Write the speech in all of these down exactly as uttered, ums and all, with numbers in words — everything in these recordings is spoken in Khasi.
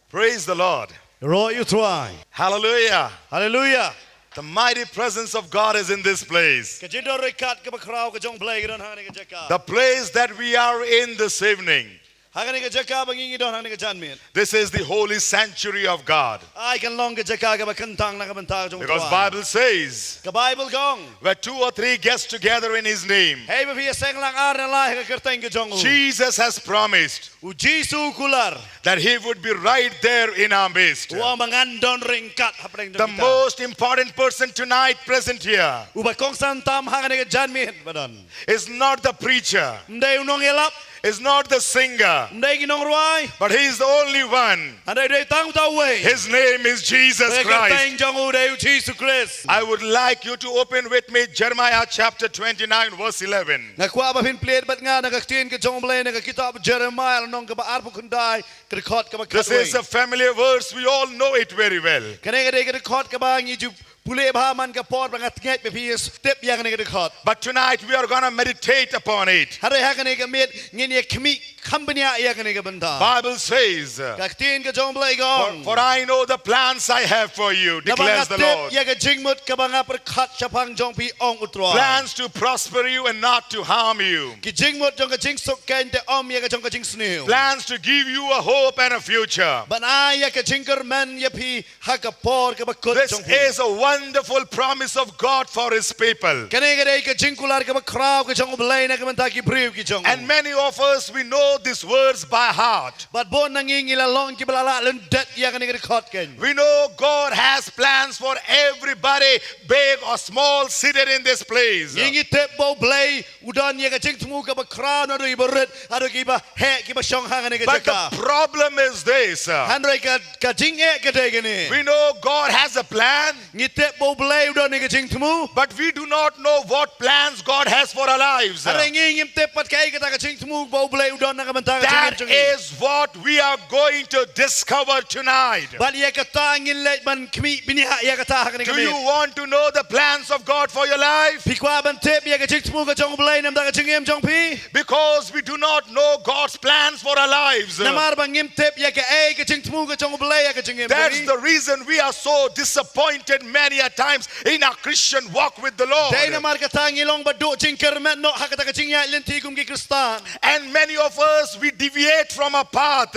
Praise the Lord. Roh ïa u Trai. Hallelujah. Hallelujah. The mighty presence of God is in this place. Ka jingdon ryngkat kaba khraw ka jong U Blei ka don ha kane ka jaka. The place that we are in this evening. Ha kane ka jaka ba ngi ngi don ha kane ka janmiet. This is the holy sanctuary of God. Ai kan long ka jaka kaba kyntang na ka bynta ka jong U Trai. Because Bible says, Ka Bible ka ong, where two or three guests together in his name, hei ba phi ïaseng lang ar ne lai ha ka kyrteng ka jong u. Jesus has promised, U Jisu u kular, that he would be right there in our midst. U ong ba ngan don ryngkat hapdeng jong kita. The most important person tonight present here, uba kongsan tam ha kane ka janmiet ba don, is not the preacher, ym dei u nongïalap, is not the singer, ym dei ki nongrwai, but he is the only one. Hynrei dei tang uta uwei. His name is Jesus Christ. Ka kyrteng jong u dei U Jisu Khrist. I would like you to open with me Jeremiah chapter twenty-nine, verse eleven. Nga kwah ba phin plie bad nga na ka ktien ka jong U Blei na ka kitab Jeremiah lynnong kaba arphew khyndai, ka dkhot kaba khatwei. This is a familiar verse. We all know it very well. Kane ka dei ka dkhot kaba ngi ju pule bha man ka por ba nga ngeit ba phi tip ïa kane ka dkhot. But tonight we are gonna meditate upon it. Hynrei ha kane ka miet ngin ïa khmih kham bniah ïa kane ka bynta. Bible says, ka ktien ka jong U Blei ka ong, for, for I know the plans I have for you, declares the Lord. Namar nga tip ïa ka jingmut kaba nga pyrkhat shaphang jong phi, ong U Trai. Plans to prosper you and not to harm you. Ki jingmut jong ka jingsuk keiñ te ym ïa ka jong ka jingsniew. Plans to give you a hope and a future. Ban ai ïa ka jingkyrmen ïa phi ha ka por kaba kut jong phi. This is a wonderful promise of God for his people. Kane ka dei ka jingkular kaba khraw ka jong U Blei na ka bynta ki briew ki jong u. And many of us, we know these words by heart. Bad bun na ngi ngi la long kiba la lah lyndet ïa kane ka dkhot keiñ. We know God has plans for everybody, big or small, seated in this place. Ngi ngi tip ba U Blei u don ïa ka jingthmu kaba khraw naduh kiba rit haduh kiba heh kiba shong ha kane ka jaka. But the problem is this, uh, hynrei ka, ka jingeh ka dei kane. We know God has a plan. Ngi tip ba U Blei u don ïa ka jingthmu. But we do not know what plans God has for our lives. Hynrei ngi ngim tip pat kaei kata ka jingthmu ba U Blei u don na ka bynta ka jingim jong ngi. That is what we are going to discover tonight. Bad ïa kata ngin leit ban khmih bniah ïa kata ha kane ka miet. Do you want to know the plans of God for your life? Phi kwah ban tip ïa ka jingthmu ka jong U Blei na ka bynta ka jingim jong phi? Because we do not know God's plans for our lives. Namar ba ngim tip ïa kaei ka jingthmu ka jong U Blei ïa ka jingim jong ngi. That's the reason we are so disappointed many a times in our Christian walk with the Lord. Dei namar kata ngi long ba duh jingkyrmen noh ha kata ka jingïaid lynti kum ki Khristan. And many of us, we deviate from our path.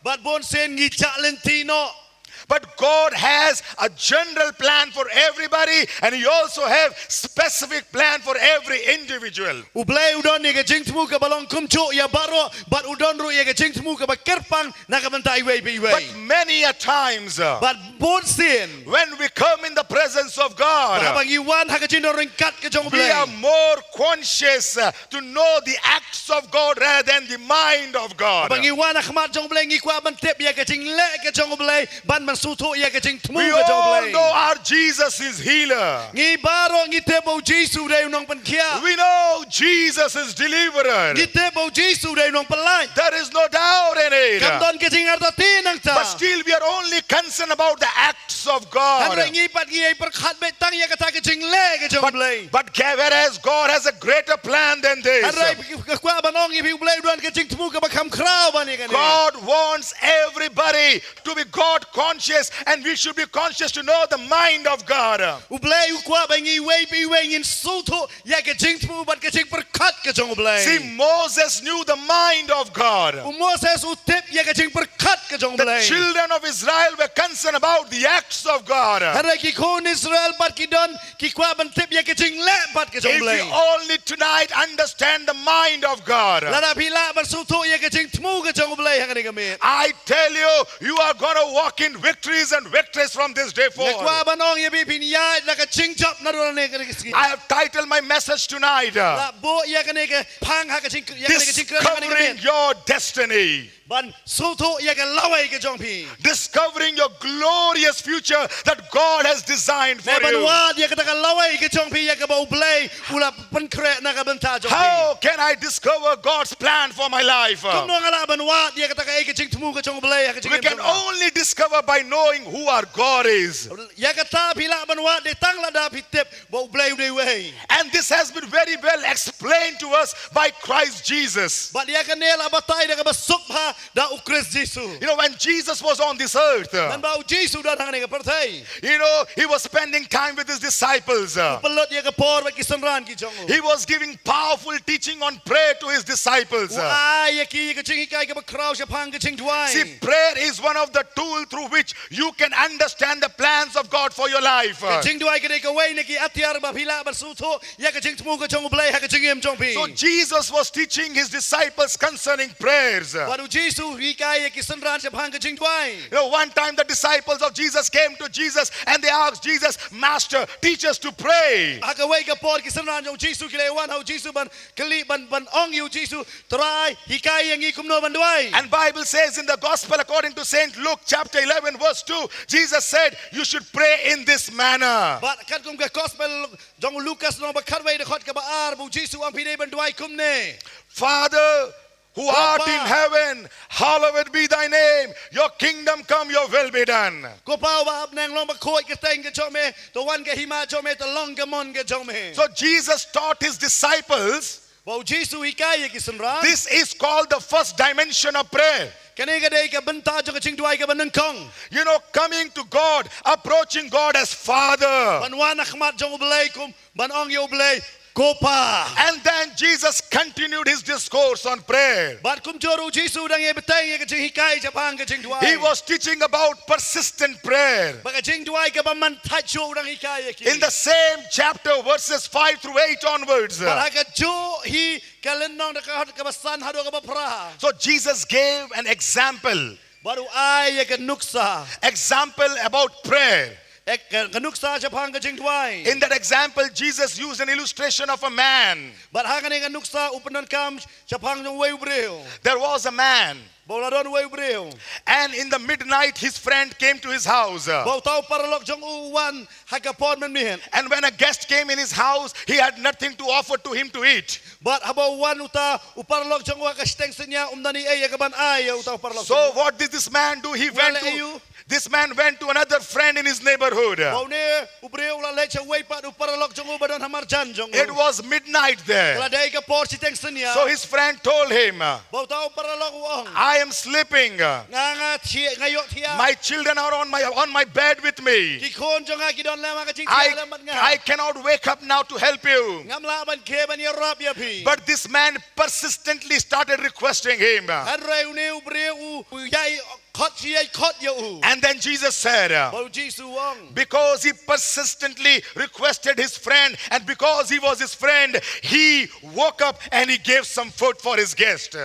Bad bun sien ngi jah lynti noh. But God has a general plan for everybody, and He also have specific plan for every individual. U Blei u don ïa ka jingthmu kaba long kumjuh ïa baroh, bad u don ruh ïa ka jingthmu kaba kyrpang na ka bynta iwei pa iwei. But many a times, uh, Bad bun sien, when we come in the presence of God, haba ngi wan ha ka jingdon ryngkat ka jong U Blei, we are more conscious, uh, to know the acts of God rather than the mind of God. Haba ngi wan ha khmat jong U Blei ngi kwah ban tip ïa ka jingleh ka jong U Blei, ban ban sngewthuh ïa ka jingthmu ka jong U Blei. We all know our Jesus is healer. Ngi baroh ngi tip ba U Jisu u dei u nongpynkhiah. We know Jesus is deliverer. Ngi tip ba U Jisu u dei u nongpynlait. There is no doubt in it. Kam don ka jingartatien nangta. But still we are only concerned about the acts of God. Hynrei ngi pat ngi ïa pyrkhat beit tang ïa kata ka jingleh ka jong U Blei. But, but ga-, whereas God has a greater plan than this. Hynrei ka kwah ban ong ïa phi U Blei u don ka jingthmu kaba kham khraw ban ïa kane. God wants everybody to be God conscious, and we should be conscious to know the mind of God. U Blei u kwah ba ngi iwei pa iwei ngin sngewthuh ïa ka jingthmu bad ka jingpyrkhat ka jong U Blei. See, Moses knew the mind of God. U Moses u tip ïa ka jingpyrkhat ka jong U Blei. The children of Israel were concerned about the acts of God. Hynrei ki khun Israel pat ki don ki kwah ban tip ïa ka jingleh pat ka jong U Blei. If you only tonight understand the mind of God, lada phi lah ban sngewthuh ïa ka jingthmu ka jong U Blei ha kane ka miet, I tell you, you are gonna walk in victories and victories from this day forward. Nga kwah ban ong ïa phi phin ïaid la ka jingjop naduh nangne ka sngi. I have titled my message tonight, uh, la buh ïa kane ka phang ha ka jing, ïa kane ka jingkren ha kane ka miet, Discovering Your Destiny. Ban sngewthuh ïa ka lawei ka jong phi. Discovering your glorious future that God has designed for you. Ban wad ïa kata ka lawei ka jong phi ïa kaba U Blei u la pynkhreh na ka bynta jong phi. How can I discover God's plan for my life? Kumno nga lah ban wad ïa kata kaei ka jingthmu ka jong U Blei ha ka jingim jong nga. We can only discover by knowing who our God is. Ïa kata phi lah ban wad dei tang lada phi tip ba U Blei u dei uwei. And this has been very well explained to us by Christ Jesus. Bad ïa kane la batai da kaba suk bha da U Khrist Jisu. You know, when Jesus was on this earth, mynba U Jisu u don hangne ha ka pyrthei, you know, he was spending time with his disciples. U pynlut ïa ka por bad ki synran ki jong u. He was giving powerful teaching on prayer to his disciples. U ai ïa ki ka jinghikai kaba khraw shaphang ka jingduwai. See, prayer is one of the tool through which you can understand the plans of God for your life. Ka jingduwai ka dei kawei na ki atiar ba phi lah ban sngewthuh ïa ka jingthmu ka jong U Blei ha ka jingim jong phi. So Jesus was teaching his disciples concerning prayers. Bad U Jisu u hikai ïa ki synran shaphang ka jingduwai. You know, one time the disciples of Jesus came to Jesus and they asked Jesus, "Master, teach us to pray." Ha kawei ka por ki synran jong U Jisu ki la wan ha U Jisu ban kylli, ban, ban ong ïa U Jisu, "Trai, hikai ïa ngi kumno ban duwai." And Bible says in the Gospel according to Saint Luke chapter eleven verse two, Jesus said, "You should pray in this manner." Bad katkum ka Gospel jong u Lukas lynnong ba khatwei dkhot kaba ar, ba U Jisu u ong, "Phi dei ban duwai kumne: Father who art in heaven, hallowed be thy name. Your kingdom come, your will be done." Ko Pa uba ha bneng, long bakhuid ka kyrteng ka jong me, to wan ka hima jong me, to long ka mon ka jong me. So Jesus taught his disciples, Ba U Jisu u hikai ïa ki synran. This is called the first dimension of prayer. Kane ka dei ka bynta jong ka jingduwai kaba nyngkong. You know, coming to God, approaching God as Father. Ban wan ha khmat jong U Blei kum, ban ong ïa U Blei, "Ko Pa." And then Jesus continued his discourse on prayer. Bad kumjuh ruh U Jisu u dang ïa bteng ïa ka jinghikai shaphang ka jingduwai. He was teaching about persistent prayer. Bad ka jingduwai kaba man thait shuh u dang hikai ïa ki. In the same chapter, verses five through eight onwards. Bad ha kajuh hi ka lynnong, da ka dkhot kaba san haduh kaba phra. So Jesus gave an example. Bad u ai ïa ka nuksa. Example about prayer. Ek, ka, ka nuksa shaphang ka jingduwai. In that example, Jesus used an illustration of a man. Bad ha kane ka nuksa u pyndonkam shaphang jong uwei u briew. There was a man. Ba u la don uwei u briew. And in the midnight, his friend came to his house. Ba uta u paralok jong u u wan ha ka por mynmiet. And when a guest came in his house, he had nothing to offer to him to eat. Bad haba u wan uta u paralok jong u ha ka shiteng synñia, um don ei ei ïa kaban ai ïa uta u paralok jong u. So what did this man do? He went to, this man went to another friend in his neighborhood. Ba une u briew u la leit sha uwei pat u paralok jong u ba don ha marjan jong u. It was midnight there. Ka la dei ka por shiteng synñia. So his friend told him, Ba uta u paralok u ong, "I am sleeping. Nga, nga thiah, nga ïohthiah. My children are on my, on my bed with me. Ki khun jong nga ki don lem ha ka jingthiah lem bad nga. I cannot wake up now to help you." Ngam lah ban khie ban ïarap ïa phi. But this man persistently started requesting him. Hynrei une u briew u, u ïai khot, ïai khot ïa u. And then Jesus said, Ba U Jisu u ong, because he persistently requested his friend, and because he was his friend, he woke up and he gave some food for his guest.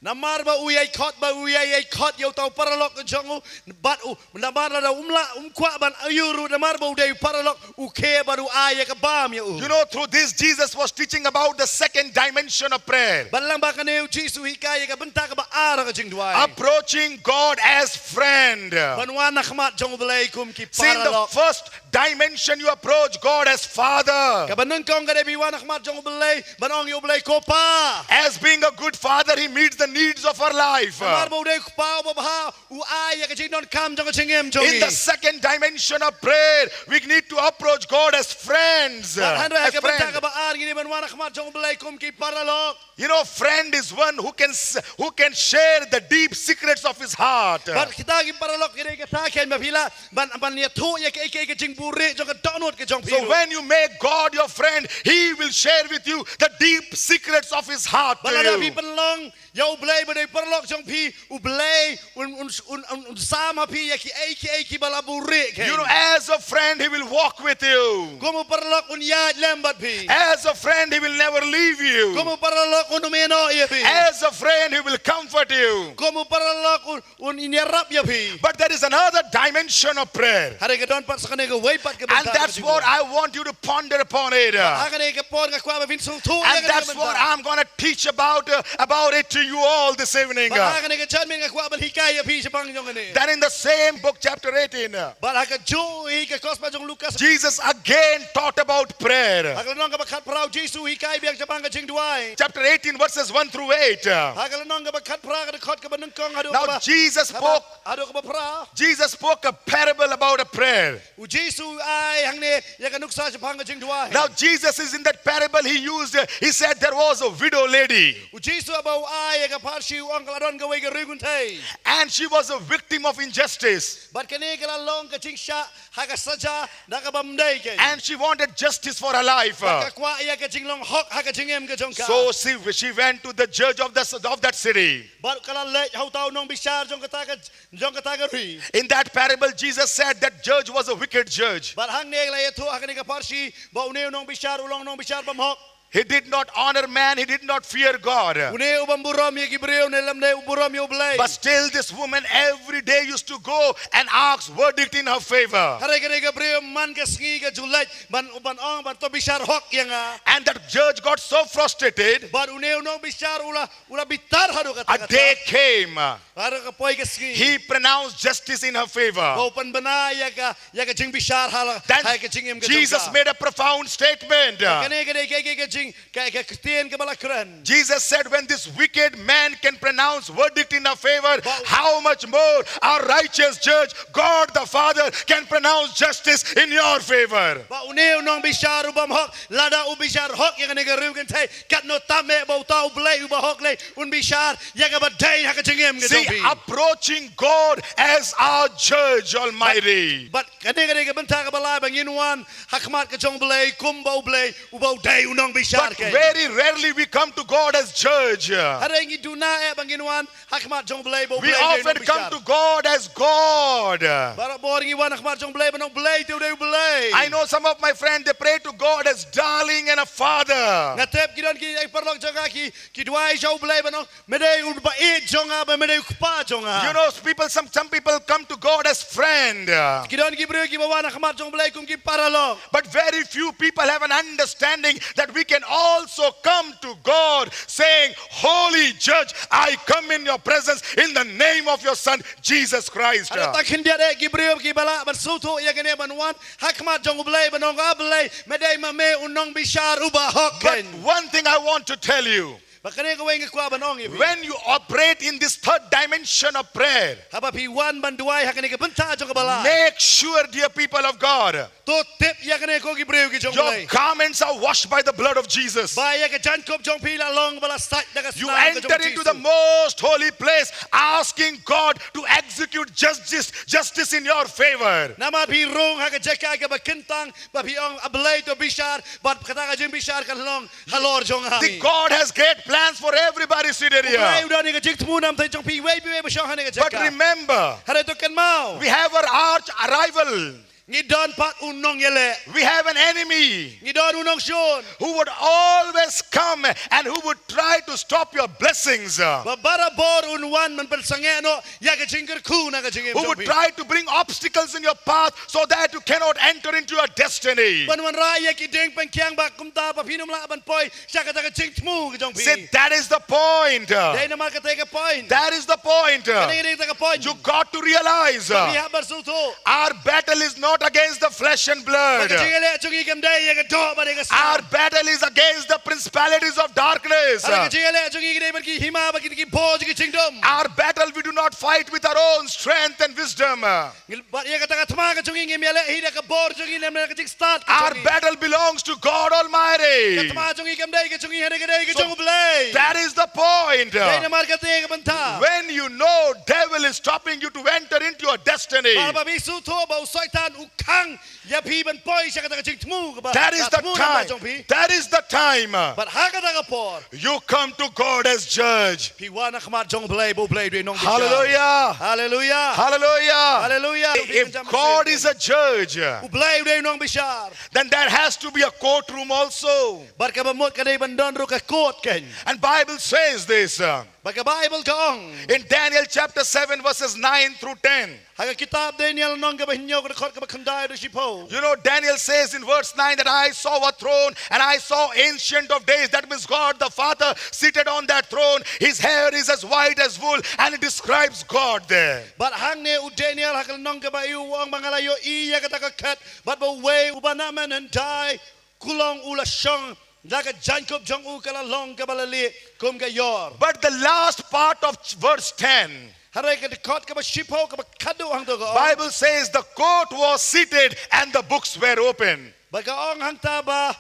Namar ba u ïai khot, ba u ïai, ïai khot ïa uta u paralok jong u, bad u, namar lada um lah, um kwah ban aiu ruh, namar ba u dei u paralok, u khie bad u ai ïa ka bam ïa u. You know, through this, Jesus was teaching about the second dimension of prayer. Bad lyngba kane U Jisu u hikai ïa ka bynta kaba ar ka jingduwai. Approaching God as friend. Ban wan ha khmat jong U Blei kum ki paralok. See, the first dimension, you approach God as Father. Kaba nyngkong ka dei ba u wan ha khmat jong U Blei ban ong ïa U Blei, "Ko Pa." As being a good father, he meets the needs of our life. Namar ba u dei u kpa uba bha, u ai ïa ka jingdonkam jong ka jingim jong ngi. In the second dimension of prayer, we need to approach God as friends. Bad hynrei ha ka bynta kaba ar ngi dei ban wan ha khmat jong U Blei kum ki paralok. You know, friend is one who can s-, who can share the deep secrets of his heart. Bad kita ki paralok ki dei kita ki ba phi lah ban, ban ïathuh ïa ka, ka, ka jingbuhrieh jong ka dohnud ka jong phi. So when you make God your friend, he will share with you the deep secrets of his heart to you. Bad lada phi pynlong ïa U Blei ba dei paralok jong phi, U Blei un, un, un, un, un sam ha phi ïa kiei kiei kiba la buhrieh. You know, as a friend, he will walk with you. Kum u paralok un ïaid lem bad phi. As a friend, he will never leave you. Kum u paralok un ym ïehnoh ïa phi. As a friend, he will comfort you. Kum u paralok un, un ïarap ïa phi. But there is another dimension of prayer. Hynrei ka don pat sa kane ka Ei, bad ka bynta. And that's what I want you to ponder upon it. Ha kane ka por nga kwah ba phin sngewthuh ïa kane ka bynta. And that's what I'm gonna teach about, uh, about it to you all this evening. Bad ha kane ka janmiet nga kwah ban hikai ïa phi shaphang jong kane. Then in the same book, chapter eighteen, uh, bad ha kajuh hi ka Gospel jong u Lukas, Jesus again taught about prayer. Ha ka lynnong kaba khatphra u Jisu u hikai biang shaphang ka jingduwai. Chapter eighteen, verses one through eight, uh. Ha ka lynnong kaba khatphra ka dkhot kaba nyngkong haduh kaba, now Jesus spoke, haduh kaba phra. Jesus spoke a parable about a prayer. U Jisu u ai hangne ïa ka nuksa shaphang ka jingduwai. Now Jesus is in that parable he used, uh, he said there was a widow lady. U Jisu haba u ai ïa ka pharshi u ong ka la don kawei ka riewkynthei. And she was a victim of injustice. Bad kane ka la long ka jingshah ha ka saja na ka bym dei keiñ. And she wanted justice for her life. Bad ka kwah ïa ka jinglong hok ha ka jingim ka jong ka. So she, she went to the judge of the, of that city. Bad ka la leit ha uta u nongbishar jong kata ka, jong kata ka ri. In that parable, Jesus said that judge was a wicked judge. Bad hangne la ïathuh ha kane ka pharshi ba une u nongbishar u long nongbishar bymhok. He did not honor man, he did not fear God. Une u bym burom ïa ki briew ne lymne u burom ïa U Blei. But still this woman every day used to go and ask verdict in her favor. Hynrei kane ka briew man ka sngi ka ju leit ban, ban ong ban to bishar hok ïa nga. And that judge got so frustrated. Bad une u nongbishar u la, u la bitar haduh katta katta. A day came. Haduh ka poi ka sngi. He pronounced justice in her favor. Ba u pynbna ïa ka, ïa ka jingbishar ha la, ha ka jingim ka jong ka. Then Jesus made a profound statement. Kane ka dei ka, ka, ka jing, ka, ka ktien kaba la kren. Jesus said, when this wicked man can pronounce verdict in her favor, how much more our righteous judge, God the Father, can pronounce justice in your favor. Ba une u nongbishar u bymhok, lada u bishar hok ïa kane ka riewkynthei, katno tam eh ba uta U Blei uba hok lei un bishar ïa kaba dei ha ka jingim ka jong phi. See, approaching God as our judge Almighty. Bad, bad kane ka dei ka bynta kaba lai ba ngin wan ha khmat ka jong U Blei kumba U Blei uba u dei u nongbishar keiñ. But very rarely we come to God as judge. Hynrei ngi duna eh ba ngin wan ha khmat jong U Blei ba U Blei u dei u nongbishar. We often come to God as God. Barabor ngi wan ha khmat jong U Blei ban ong U Blei te u dei U Blei. I know some of my friends, they pray to God as darling and a father. Nga tip ki don ki, eh, paralok jong nga ki, ki duwai sha U Blei ban ong me dei u ba ïeit jong nga, ba me dei u kpa jong nga. You know, people, some, some people come to God as friend. Ki don ki briew kiba wan ha khmat jong U Blei kum ki paralok. But very few people have an understanding that we can also come to God saying, Holy Judge, I come in your presence in the name of your Son, Jesus Christ. Hato tang khyndiat eh ki briew kiba lah ban sngewthuh ïa kane ban wan ha khmat jong U Blei ban ong, A Blei, me dei ma me u nongbishar uba hok keiñ. But one thing I want to tell you. Bad kane kawei nga kwah ban ong ïa phi. When you operate in this third dimension of prayer, haba phi wan ban duwai ha kane ka bynta jong kaba lai, make sure, dear people of God, to tip ïa kane ko ki briew ki jong U Blei, your garments are washed by the blood of Jesus. Ba ïa ka jaiñkup jong phi la long ba la sait da ka snam ka jong U Jisu. You enter into the most holy place asking God to execute justice, justice in your favor. Namar phi rung ha ka jaka kaba kyntang ba phi ong A Blei to bishar, bad kata ka jingbishar kan long halor jong nga. See, God has great plans for everybody seated here. U Blei u don ïa ka jingthmu namar jong phi iwei pa iwei ba shong ha kane ka jaka. But remember, hynrei to kynmaw, we have our arch rival. Ngi don pat u nongïaleh. We have an enemy. Ngi don u nongshun. Who would always come and who would try to stop your blessings. Ba barabor un wan ban pynsangeh noh ïa ka jingkyrkhu na ka jingim jong phi. Who would try to bring obstacles in your path so that you cannot enter into your destiny. Ban wanrah ïa ki dieng pynkiang ba kumta ba phin ym lah ban poi sha kata ka jingthmu ka jong phi. See, that is the point. Dei namar kata ka point. That is the point. Kane dei kata ka point. You got to realize, ba phi hap ban sngewthuh, our battle is not against the flesh and blood. Ba ka jingïaleh jong ngi kam dei ïa ka doh bad ïa ka snam. Our battle is against the principalities of darkness. Hynrei ka jingïaleh jong ngi ka dei bad ki hima bad ki, ki bor jong ki jingdum. Our battle, we do not fight with our own strength and wisdom. Ngi, bad ïa kata ka thma ka jong ngi ngim ïaleh hi da ka bor jong ngi ne da ka jingstad ka jong ngi. Our battle belongs to God Almighty. Ka thma jong ngi kam dei ka jong ngi, hynrei ka dei ka jong U Blei. So that is the point. Dei namar kata ka bynta. When you know devil is stopping you to enter into your destiny. Ba, ba phi sngewthuh ba u Soitan u khang ïa phi ban poi sha kata ka jingthmu kaba, that is the time. That is the time. Bad ha kata ka por, you come to God as judge. Phi wan ha khmat jong U Blei ba U Blei u dei u nongbishar. Hallelujah. Hallelujah. Hallelujah. Hallelujah. If God is a judge, U Blei u dei u nongbishar, then there has to be a courtroom also. Bad kaba mut ka dei ban don ruh ka court keiñ. And Bible says this, uh, Ba ka Baibl ka ong. In Daniel chapter seven, verses nine through ten. Ha ka kitab Daniel lynnong kaba hynñiew, ka dkhot kaba khyndai haduh shiphew. You know, Daniel says in verse nine that I saw a throne and I saw Ancient of Days. That means God the Father seated on that throne. His hair is as white as wool, and it describes God there. Bad hangne u Daniel ha ka lynnong kaba hynñiew u ong ba nga la ïohi ïa kata ka khet, bad ba uwei uba na mynhyndai kulong u la shong, da ka jaiñkup jong u ka la long kaba la lieh kum ka ïor. But the last part of ch-, verse ten, hynrei ka dkhot kaba shiphew kaba khadduh hangto ka ong. Bible says the court was seated and the books were open. Ba ka ong hangta ba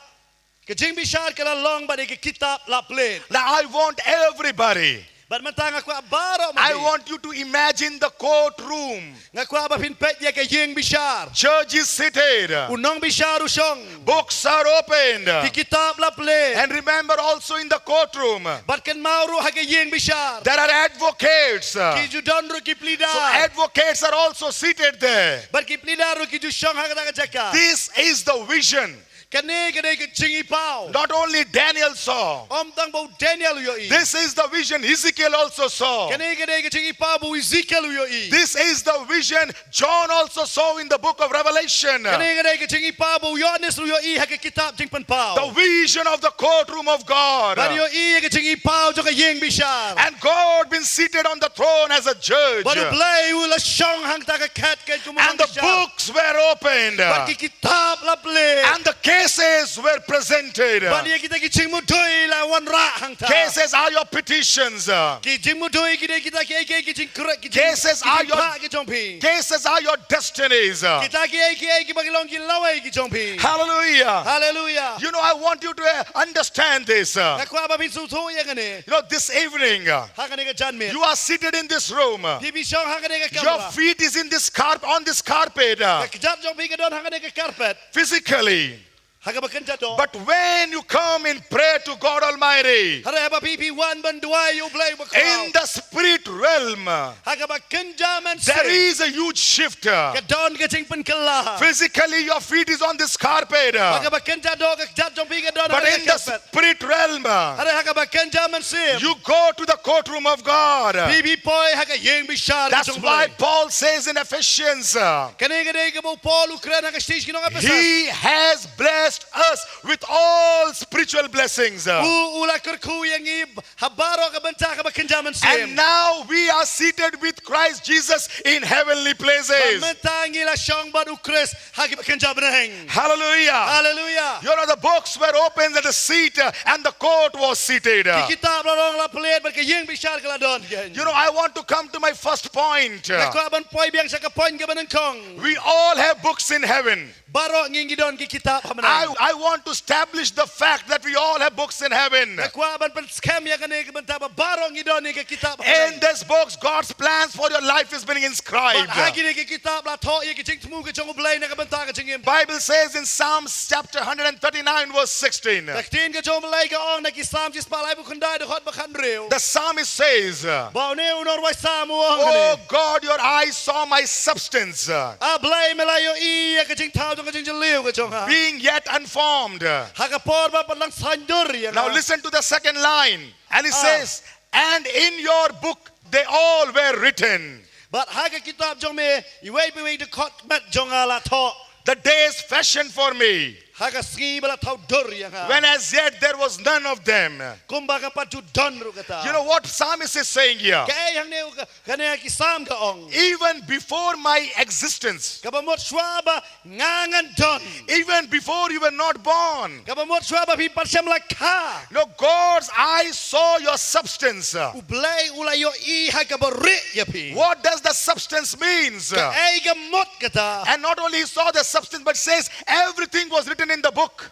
ka jingbishar ka la long bad ïa ka kitab la plie. Now I want everybody. Bad mynta nga kwah baroh ma phi. I want you to imagine the courtroom. Nga kwah ba phin peit ïa ka ïing bishar. Judge is seated. U nongbishar u shong. Books are opened. Ki kitab la plie. And remember also in the courtroom. Bad kynmaw ruh ha ka ïing bishar. There are advocates. Ki ju don ruh ki pleader. So advocates are also seated there. Bad ki pleader ruh ki ju shong ha kata ka jaka. This is the vision. Kane ka dei ka jingïohi paw. Not only Daniel saw. Ym tang ba u Daniel u ïohi. This is the vision Ezekiel also saw. Kane ka dei ka jingïohi paw ba u Ezekiel u ïohi. This is the vision John also saw in the book of Revelation. Kane ka dei ka jingïohi paw ba u Ïohannes u ïohi ha ka kitab Jingpynpaw. The vision of the courtroom of God. Ba u ïohi ka jingïohi paw jong ka ïing bishar. And God been seated on the throne as a judge. Ba u Blei u la shong hangta ka khet ka kum u nongbishar. And the books were opened. Bad ki kitab la plie. And the cases were presented. Bad ïa kita ki jingmudui la wanrah hangta. Cases are your petitions. Ki jingmudui ki dei kita ki, ki, ki jingkyrpad, ki jing-, cases are your, ki jong phi. Cases are your destinies. Kita ki, ki, ki ba ki long ki lawei ki jong phi. Hallelujah. Hallelujah. You know, I want you to, uh, understand this. Nga kwah ba phin sngewthuh ïa kane. You know, this evening, uh, ha kane ka janmiet, you are seated in this room. Phi, phi shong ha kane ka kamra. Your feet is in this carp-, on this carpet. Ka kjat jong phi ka don ha kane ka carpet. Physically. Ha kaba kynja doh. But when you come in prayer to God Almighty, hynrei haba phi, phi wan ban duwai ïa u Blei bakhuid, in the spirit realm, ha kaba kynja mynsiem, there is a huge shift. Ka don ka jingpynkylla. Physically, your feet is on this carpet. Ha kaba kynja doh ka kjat jong phi ka don ha kane ka carpet. But in the spirit realm, hynrei ha kaba kynja mynsiem, you go to the courtroom of God. Phi, phi poi ha ka ïing bishar ka jong u Blei. That's why Paul says in Ephesians, kane ka dei kaba u Paul u kren ha ka shithi sha ki nong Ephesus. He has blessed us with all spiritual blessings. U, u la kyrkhu ïa ngi ha baroh ka bynta kaba kynja mynsiem. And now we are seated with Christ Jesus in heavenly places. Bad mynta ngi la shong bad u Khrist ha kiba kynja bneng. Hallelujah. Hallelujah. You know, the books were opened at the seat, uh, and the court was seated. Ki kitab la long la plie bad ka ïing bishar ka la don. You know, I want to come to my first point. Nga kwah ban poi biang sha ka point kaba nyngkong. We all have books in heaven. Baroh ngi ngi don ki kitab ha bneng. I, I want to establish the fact that we all have books in heaven. Nga kwah ban pynskhem ïa kane ka bynta ba baroh ngi don ïa ki kitab ha bneng. In this books, God's plans for your life is being inscribed. Bad ha kine ki kitab la thoh ïa ki jingthmu ka jong u Blei na ka bynta ka jingim. Bible says in Psalms chapter hundred and thirty-nine, verse sixteen. Ka ktien ka jong u Blei ka ong na ki Salm shispah laiphew khyndai dkhot ba khathynriew. The psalmist says, ba une u nongrwai Salm u ong kane. Oh God, your eyes saw my substance. A Blei, me la ïohi ïa ka jingthaw jong ka jingjylliew ka jong nga. Being yet unformed. Ha ka por ba pat dang saiñdur ïa nga. Now listen to the second line. And it says, and in your book they all were written. Bad ha ka kitab jong me, iwei pa iwei dkhot met jong nga la thoh. The days fashioned for me. Ha ka sngi ba la thaw dur ïa nga. When as yet there was none of them. Kumba kam pat ju don ruh kata. You know what psalmist is saying here? Kaei hangne u ka, kane ki Salm ka ong. Even before my existence. Kaba mut shuwa ba nga ngan don. Even before you were not born. Kaba mut shuwa ba phi pat shym la kha. No, God's eyes saw your substance. U Blei u la ïohi ha kaba rieh ïa phi. What does the substance means? Kaei ka mut kata? And not only he saw the substance, but says everything was written in the book.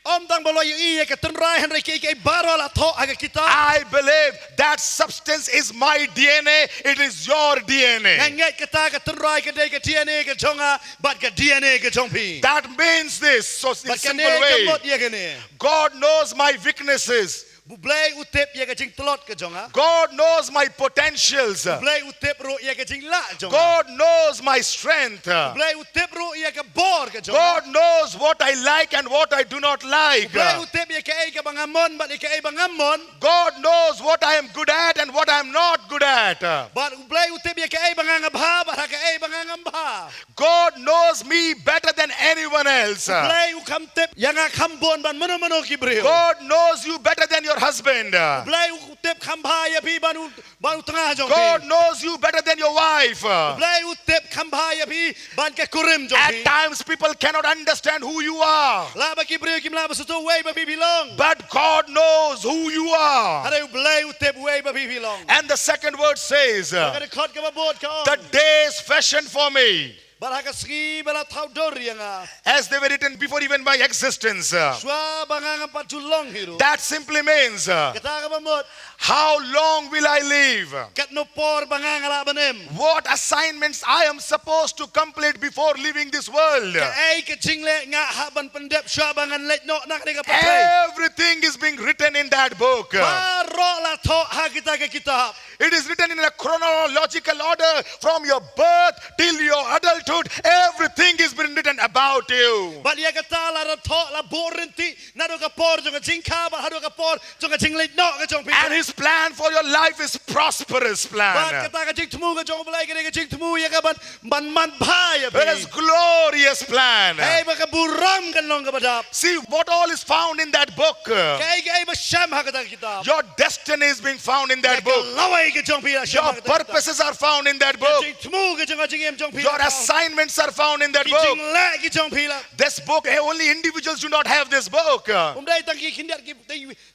Ym tang ba u la ïohi ïa ka tynrai hynrei kiei kiei baroh la thoh ha ka kitab. I believe that substance is my D N A, it is your D N A. Nga ngeit kata ka tynrai ka dei ka D N A ka jong nga bad ka D N A ka jong phi. That means this, so in simple way. Bad kane ka mut ïa kane. God knows my weaknesses. U Blei u tip ïa ka jingtlot ka jong nga. God knows my potentials. U Blei u tip ruh ïa ka jinglah jong nga. God knows my strength. U Blei u tip ruh ïa ka bor ka jong nga. God knows what I like and what I do not like. U Blei u tip ïa kaei kaba nga mon bad ïa kaei ba ngam mon. God knows what I am good at and what I am not good at. Bad U Blei u tip ïa kaei ba nga nga bha bad ha kaei ba nga ngam bha. God knows me better than anyone else. U Blei u kham tip ïa nga kham bun ban mano mano ki briew. God knows you better than your husband. U Blei u tip kham bha ïa phi ban u, ban u tnga jong phi. God knows you better than your wife. U Blei u tip kham bha ïa phi ban ka kurim jong phi. At times, people cannot understand who you are. Lah ba ki briew kim lah ban sngewthuh uei ba phi phi long. But God knows who you are. Hynrei U Blei u tip uei ba phi phi long. And the second word says, uh, Ka dkhot kaba bud ka ong, the days fashioned for me. Bad ha ka sngi ba la thaw dur ïa nga. As they were written before even my existence. Shuwa ba nga ngam pat ju long hi ruh. That simply means, uh, Kata kaba mut, how long will I live? Katno por ba nga nga lah ban im? What assignments I am supposed to complete before leaving this world? Kaei ka jingleh nga hap ban pyndep shuwa ba ngan leit noh na kane ka pyrthei? Everything is being written in that book. Baroh la thoh ha kita ka kitab. It is written in a chronological order from your birth till your adulthood. Everything is been written about you. Bad ïa kata la thoh, la buh ryntih naduh ka por jong ka jingkha bad haduh ka por jong ka jingleit noh ka jong phi. And his plan for your life is prosperous plan. Bad kata ka jingthmu ka jong U Blei ka dei ka jingthmu ïa ka ban, ban man bha ïa phi. It is glorious plan. Hei ba ka burom kan long kaba dap. See what all is found in that book. Kaei kaei ba shem ha kata ka kitab. Your destiny is being found in that book. Ïa ka lawei ka jong phi la shem ha kata ka kitab. Your purposes are found in that book. Ka jingthmu ka jong ka jingim jong phi la. Your assignments are found in that book. Ki jingleh ki jong phi la. This book, eh, only individuals do not have this book. Um dei tang ki khyndiat ki,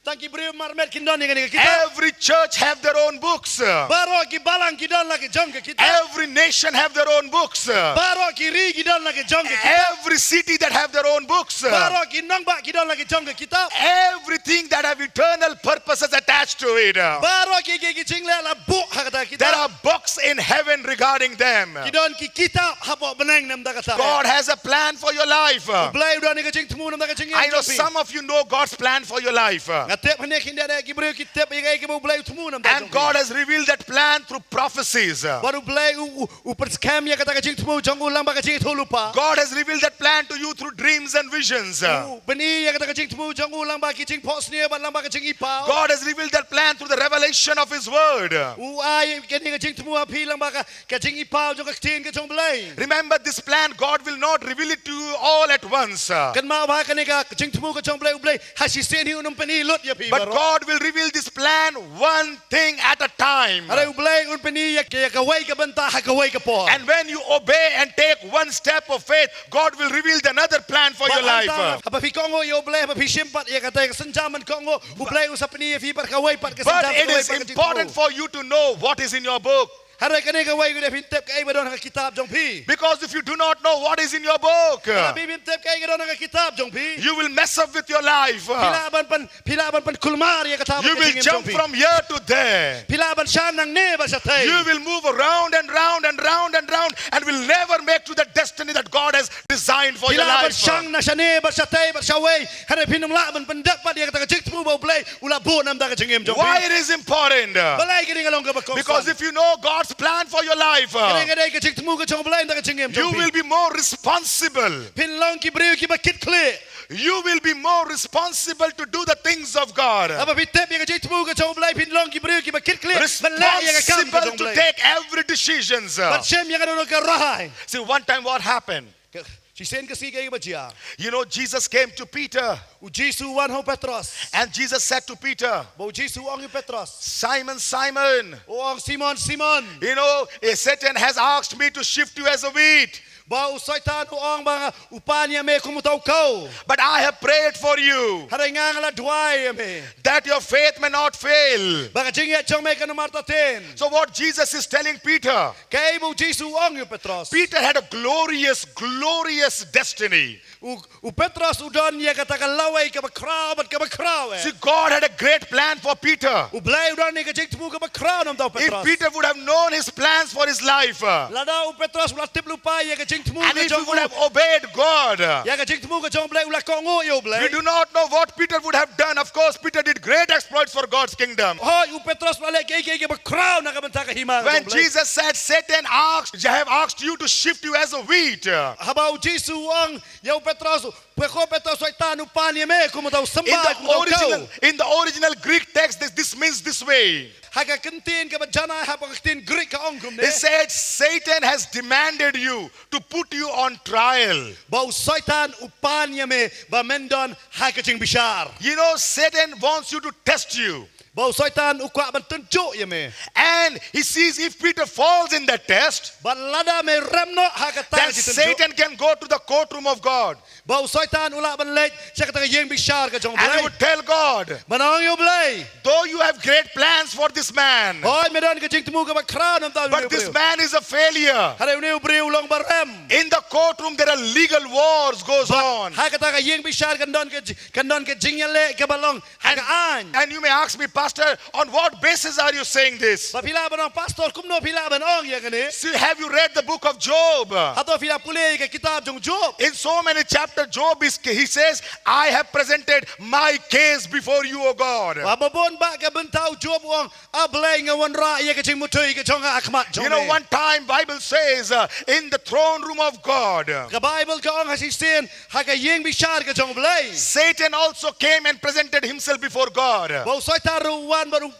tang ki briew marmet kin don ïa kane ka kitab. Every church have their own books. Baroh ki balang ki don la ki jong ka kitab. Every nation have their own books. Baroh ki ri ki don la ki jong ka kitab. Every city that have their own books. Baroh ki nongbah ki don la ki jong ka kitab. Everything that have eternal purposes attached to it. Baroh ki, ki, ki jingleh la buh ha kata ka kitab. There are books in heaven regarding them. Ki don ki kitab hapoh bneng namar kata. God has a plan for your life. U Blei u don ïa ka jingthmu namar ka jingim jong phi. I know some of you know God's plan for your life. Nga tip hangne khyndiat ki briew ki tip ïa kaei kaba U Blei u thmu namar ka jong phi. And God has revealed that plan through prophecies. Bad U Blei u, u, u pynskhem ïa kata ka jingthmu jong u lyngba ka jingïathuhlypa. God has revealed that plan to you through dreams and visions. U pyni ïa kata ka jingthmu jong u lyngba ki jingphohsniew bad lyngba ka jingipaw. God has revealed that plan through the revelation of his word. U ai kane ka jingthmu ha phi lyngba ka, ka jingipaw jong ka ktien ka jong U Blei. Remember this plan, God will not reveal it to you all at once. Kynmaw ba kane ka jingthmu ka jong U Blei, U Blei ha shisien hi un ym pyni lut ïa phi baroh. But God will reveal this plan one thing at a time. Hynrei U Blei un pyni ïa ka, ïa kawei ka bynta ha kawei ka por. And when you obey and take one step of faith, God will reveal the another plan for your life. Bad haba phi kohnguh ïa U Blei, haba phi shim pat ïa kata ka sienjam ban kohnguh, U Blei u sa pyni ïa phi pat kawei pat ka sienjam, kawei pat ka jingthmu. But it is important for you to know what is in your book. Hynrei kane kawei ka dei phin tip kaei ba don ha ka kitab jong phi. Because if you do not know what is in your book, lada phi phim tip kaei ka don ha ka kitab jong phi, you will mess up with your life. Phi lah ban pyn, phi lah ban pynkulmar ïa kata ka jingim jong phi. You will jump from here to there. Phi lah ban shah nangne bad shatei. You will move around and round and round and round and will never make to the destiny that God has designed for your life. Phi lah ban shang na shane bad shatei bad shawei. Hynrei phin ym lah ban pyndep pat ïa kata ka jingthmu ba U Blei u la buh namar ka jingim jong phi. Why it is important? Balei kane ka long kaba kongsan? Because if you know God's plan for your life, kane ka dei ka jingthmu ka jong U Blei namar ka jingim jong phi, you will be more responsible. Phin long ki briew kiba kitkhlieh. You will be more responsible to do the things of God. Haba phi tip ïa ka jingthmu ka jong U Blei phin long ki briew kiba kitkhlieh ban leh ïa ka kam ka jong U Blei. Responsible to take every decisions. Ban shim ïa kano kano ka rai. See, one time what happened? Ka, shisien ka sngi kaei kaba jia? You know, Jesus came to Peter. U Jisu u wan ha u Petros. And Jesus said to Peter, bad U Jisu u ong ïa u Petros, Simon, Simon. U ong, Simon, Simon. You know, eh, Satan has asked me to shift you as a wheat. Ba u Soitan u ong ba nga u pan ïa me kum uta u kaw. But I have prayed for you. Hynrei nga nga la duwai ïa me. That your faith may not fail. Ba ka jingngeit jong me kan ym artatien. So what Jesus is telling Peter? Kaei ba U Jisu u ong ïa u Petros? Peter had a glorious, glorious destiny. U, u Petros u don ïa kata ka lawei kaba khraw bad kaba khraw eh. See, God had a great plan for Peter. U Blei u don ïa ka jingthmu kaba khraw namar u Petros. If Peter would have known his plans for his life, uh, lada u Petros u la tip lypa ïa ka jingthmu ka jong u, and if he would have obeyed God, uh, ïa ka jingthmu ka jong U Blei, u la kohnguh ïa U Blei, we do not know what Peter would have done. Of course, Peter did great exploit for God's kingdom. Hooid, u Petros u la leh kiei kiei kiba khraw na ka bynta ka hima ka jong U Blei. When Jesus said, "Satan asked, I have asked you to shift you as a wheat." Haba u Jisu u ong ïa u Petros, phi ko Petros, Soitan u pan ïa me kum uta u symbai, kum uta u kaw. In the original, in the original Greek text, this, this means this way. Ha ka ktien kaba janai, ha ka ktien Greek ka ong kumne. He said, "Satan has demanded you to put you on trial." Ba u Soitan u pan ïa me ba men don ha ka jingbishar. You know, Satan wants you to test you. Ba u Soitan u kwah ban tynjuh ïa me. And he sees if Peter falls in that test, bad lada me rem noh ha kata ka jingtynjuh, then Satan can go to the courtroom of God. Ba u Soitan u lah ban leit sha kata ka ïing bishar ka jong U Blei. And he would tell God, ban ong ïa U Blei, "Though you have great plans for this man, hooid, me don ka jingthmu kaba khraw na ka bynta u briew, but this man is a failure." Hynrei une u briew u long ba rem. In the courtroom, there are legal wars goes on. Ha kata ka ïing bishar kan don ka ji-, kan don ka jingïaleh kaba long ha ka aiñ. And you may ask me, "Pastor, on what basis are you saying this?" Bad phi lah ban ong, "Pastor, kumno phi lah ban ong ïa kane?" See, have you read the book of Job? Hato phi la pule ïa ka kitab jong Job? In so many chapters, Job is, he says, "I have presented my case before you, O God." Bad ha bun bah ka bynta u Job u ong, "A Blei, nga wanrah ïa ka jingmyntoi ka jong nga ha khmat jong me." You know, one time Bible says, uh, in the throne room of God, ka Baibl ka ong ha shisien ha ka ïing bishar ka jong U Blei, Satan also came and presented himself before God. Ba u Soitan ruh u wan bad u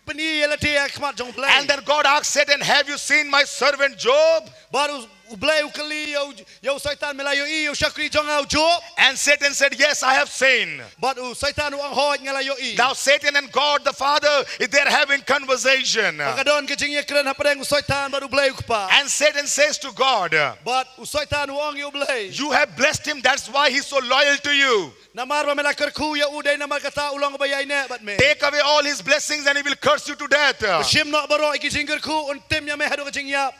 pyni ïalade ha khmat jong U Blei. And then God asked Satan, "Have you seen my servant Job?" Bad u, U Blei u kylli ïa u, ïa u Soitan, "Me la ïohi ïa u shakri jong nga u Job?" And Satan said, "Yes, I have seen." Bad u Soitan u ong, "Hooid, nga la ïohi." Now Satan and God the Father, they're having conversation. Bad ka don ka jingïakren hapdeng u Soitan bad U Blei u Kpa. And Satan says to God, bad u Soitan u ong ïa U Blei, "You have blessed him, that's why he's so loyal to you. Namar ba me la kyrkhu ïa u, dei namar kata u long ba ïaineh bad me. Take away all his blessings and he will curse you to death." Shim noh baroh ïa ki jingkyrkhu, un tim ïa me haduh ka jingïap.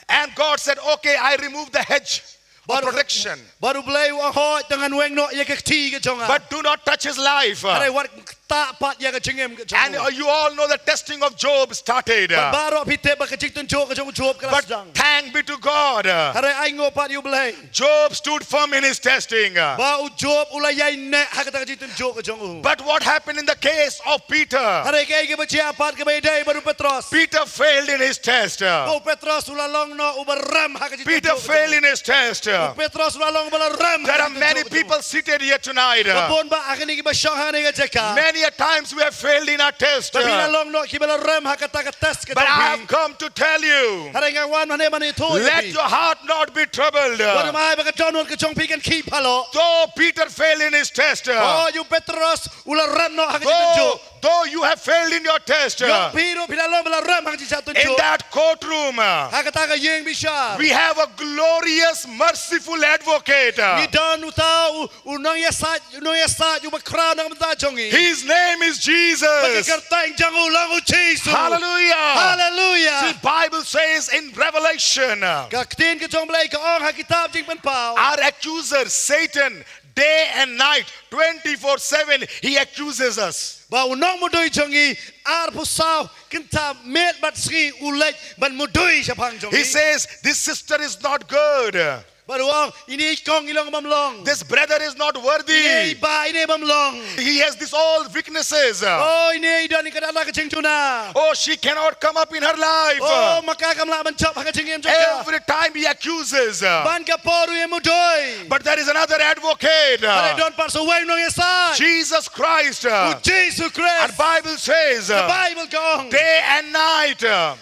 And God said, "Okay, I remove the hedge of protection." Bad U Blei u ong, "Hooid, te ngan weng noh ïa ka kti ka jong nga. But do not touch his life." Hynrei wat ktah pat ïa ka jingim ka jong u. And, uh, you all know the testing of Job started. Bad baroh phi tip ba ka jingtynjuh ka jong u Job ka la sdang. But thanks be to God. Hynrei ai nguh pat ïa U Blei. Job stood firm in his testing. Ba u Job u la ïaineh ha kata ka jingtynjuh ka jong u. But what happened in the case of Peter? Hynrei kaei kaba jia pat kaba ïadei bad u Petros? Peter failed in his test. Ba u Petros u la long noh uba rem ha ka jingtynjuh ka jong u. Peter failed in his test. U Petros u la long uba la rem ha ka jingtynjuh ka jong u. There are many people seated here tonight. Ba bun bah ha kane kiba shong ha kane ka jaka. Many a times we have failed in our test. Ba phi la long noh kiba la rem ha kata ka test ka jong phi. But I have come to tell you, hynrei nga wan hangne ban ïathuh ïa phi, let your heart not be troubled. Wat ym ai ba ka dohnud ka jong phi kan khih phaloh. Though Peter failed in his test, hooid, u Petros u la rem noh ha ka jingtynjuh. Though, though you have failed in your test, ïoh phi ruh phi la long ba la rem ha ka jingshah tynjuh. In that courtroom, ha kata ka ïing bishar, we have a glorious, merciful advocate. Ngi don uta u, u nongïasaid, u nongïasaid uba khraw na ka bynta jong ngi. His name is Jesus. Bad ka kyrteng jong u long u Jisu. Hallelujah. Hallelujah. See, Bible says in Revelation, ka ktien ka jong U Blei ka ong ha kitab Jingpynpaw, our accuser, Satan, day and night, twenty-four seven, he accuses us. Ba u nongmudui jong ngi arphew saw kynta miet bad sngi u leit ban mudui shaphang jong ngi. He says, "This sister is not good. Bad u ong, ine i kong i long bym long. This brother is not worthy. Ine i bah ine bym long. He has this all weaknesses. Oh, ine i don ïa kata ka jingduna. Oh, she cannot come up in her life." Oh, ma ka kam lah ban jop ha ka jingim jong ka. Every time he accuses. Ban ka por u ïamudui. But there is another advocate. Hynrei don pat sa uwei u nongïasaid. Jesus Christ. U Jisu Khrist. And Bible says, ka Baibl ka ong, day and night,